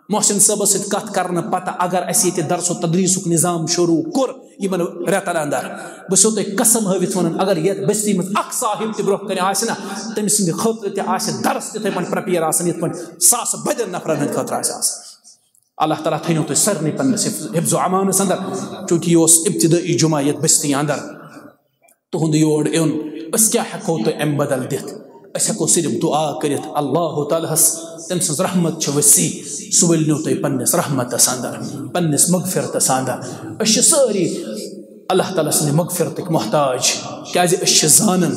محسن صٲبس سۭتۍ کتھ کرنہٕ پتہٕ اگر اسہِ ییٚتہِ درس و تدریسُک نظام شروع کوٚر یِمن رٮ۪تن اندر، بہٕ چھُسو تۄہہِ قسم ہٲوِتھ ونان، اگر یتھ بستی منٛز اکھ صاحب تہِ برونٛہہ کنہِ آسہِ نا، تٔمۍ سٕنٛدِ خٲطرٕ تہِ آسہِ درس تِتھے پٲٹھۍ prepare آسان، یِتھ پٲٹھۍ ساسہٕ بٔدٮ۪ن نفرن ہٕنٛدِ خٲطرٕ آسہِ آسان۔ اللہ تعالیٰ تھٲینو تُہۍ سارنٕے پننِس حفظ، حفظ و امانس اندر، چونکہ یہِ اوس ابتدٲئی جمعہ یتھ بستی اندر۔ تُہُنٛد یور یُن، أسۍ کیٛاہ ہٮ۪کو تۄہہِ امہِ بدل دِتھ؟ أسۍ ہٮ۪کو صرف دعا کٔرِتھ اللہ تعالیٰ ہس، تٔمۍ سٕنٛز رحمت چھِ وسیع، سُہ ؤلنو تۄہہِ پننِس رحمتس اندر، پننِس مغفرتس اندر۔ أسۍ چھِ سٲری اللہ تعالیٰ سٕنٛدِ مغفرتٕکۍ محتاج، کیٛازِ أسۍ چھِ زانان،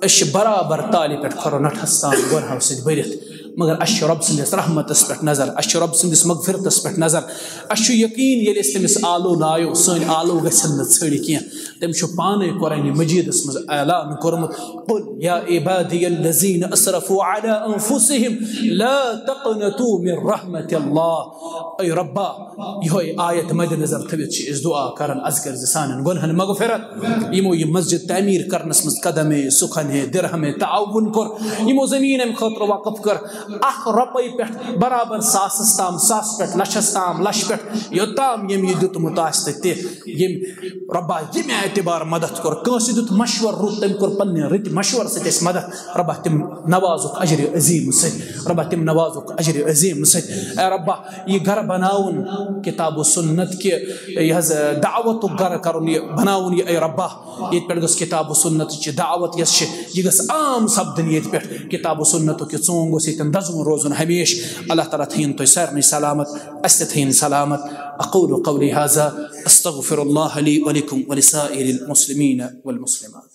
أسۍ چھِ برابر تالہِ پٮ۪ٹھ کھۄرو نٹھس تام گۄرہو سۭتۍ بٔرِتھ، مگر اَسہِ چھِ رۄب سٕنٛدِس رحمتس پٮ۪ٹھ نظر، اَسہِ چھِ رۄب سٕنٛدِس مغفرتس پٮ۪ٹھ نظر۔ اَسہِ چھُ یقیٖن، ییٚلہِ أسۍ تٔمِس آلو لایو، سٲنۍ آلو گژھن نہٕ ژھٔڑۍ کینٛہہ۔ تٔمۍ چھُ پانے قرآن مجیدس منٛز اعلان کوٚرمُت، "قل یا عبادی الذین اسرفوا علی انفسہم لا تقنطوا من رحمت اللہ۔" اے رۄبا، یِہوٚے آیت مدِ نظر تھٲوِتھ چھِ أسۍ دُعا کران، از کٔرۍ زِ سانٮ۪ن گۄنہن مغفرت۔ یِمو یہِ مسجد تعمیٖر کرنس منٛز قدمے سخن ہے درہمے تعاون کوٚر، یِمو زٔمیٖن اَمہِ خٲطرٕ وقف کٔر، اکھ رۄپے پٮ۪ٹھ برابر ساسس تام، ساس پٮ۪ٹھ لچھس تام، لچھ پٮ۪ٹھ یوٚتام ییٚمۍ یہِ دیُتمُت آسہِ تہٕ تہِ، ییٚمۍ رۄبا ییٚمہِ اعتبار مدد کوٚر، کٲنٛسہِ دیُت مشور، رُت، تٔمۍ کوٚر پننہِ رٕتہِ مشور سۭتۍ اَسہِ مدد، رۄبا تِم نوازُک اجرِ عظیٖم سۭتۍ، رۄبا تِم نوازُک اجرِ عظیٖم سۭتۍ۔ اے رۄبا، یہِ گرٕ بناوُن کتاب و سنت کہِ، یہِ حظ، دعوتُک گرٕ کرُن، یہِ بناوُن یہِ، اے رۄبا، ییٚتہِ پٮ۪ٹھ گٔژھ کتاب و سنتٕچ یہِ دعوت یۄس چھِ، یہِ گٔژھ عام سپدٕنۍ ییٚتہِ پٮ۪ٹھ۔ کتاب و سنتُک یہِ ژونگ گوٚژھ ییٚتٮ۪ن دزوُن روزُن ہمیشہِ۔ اللہ تعالیٰ تھٲیِن تُہۍ سارنٕے سلامت، اسہِ تہِ تھٲیِن سلامت۔ اقول قولی هذا، استغفر الله لي ولكم ولسائر المسلمين والمسلمات۔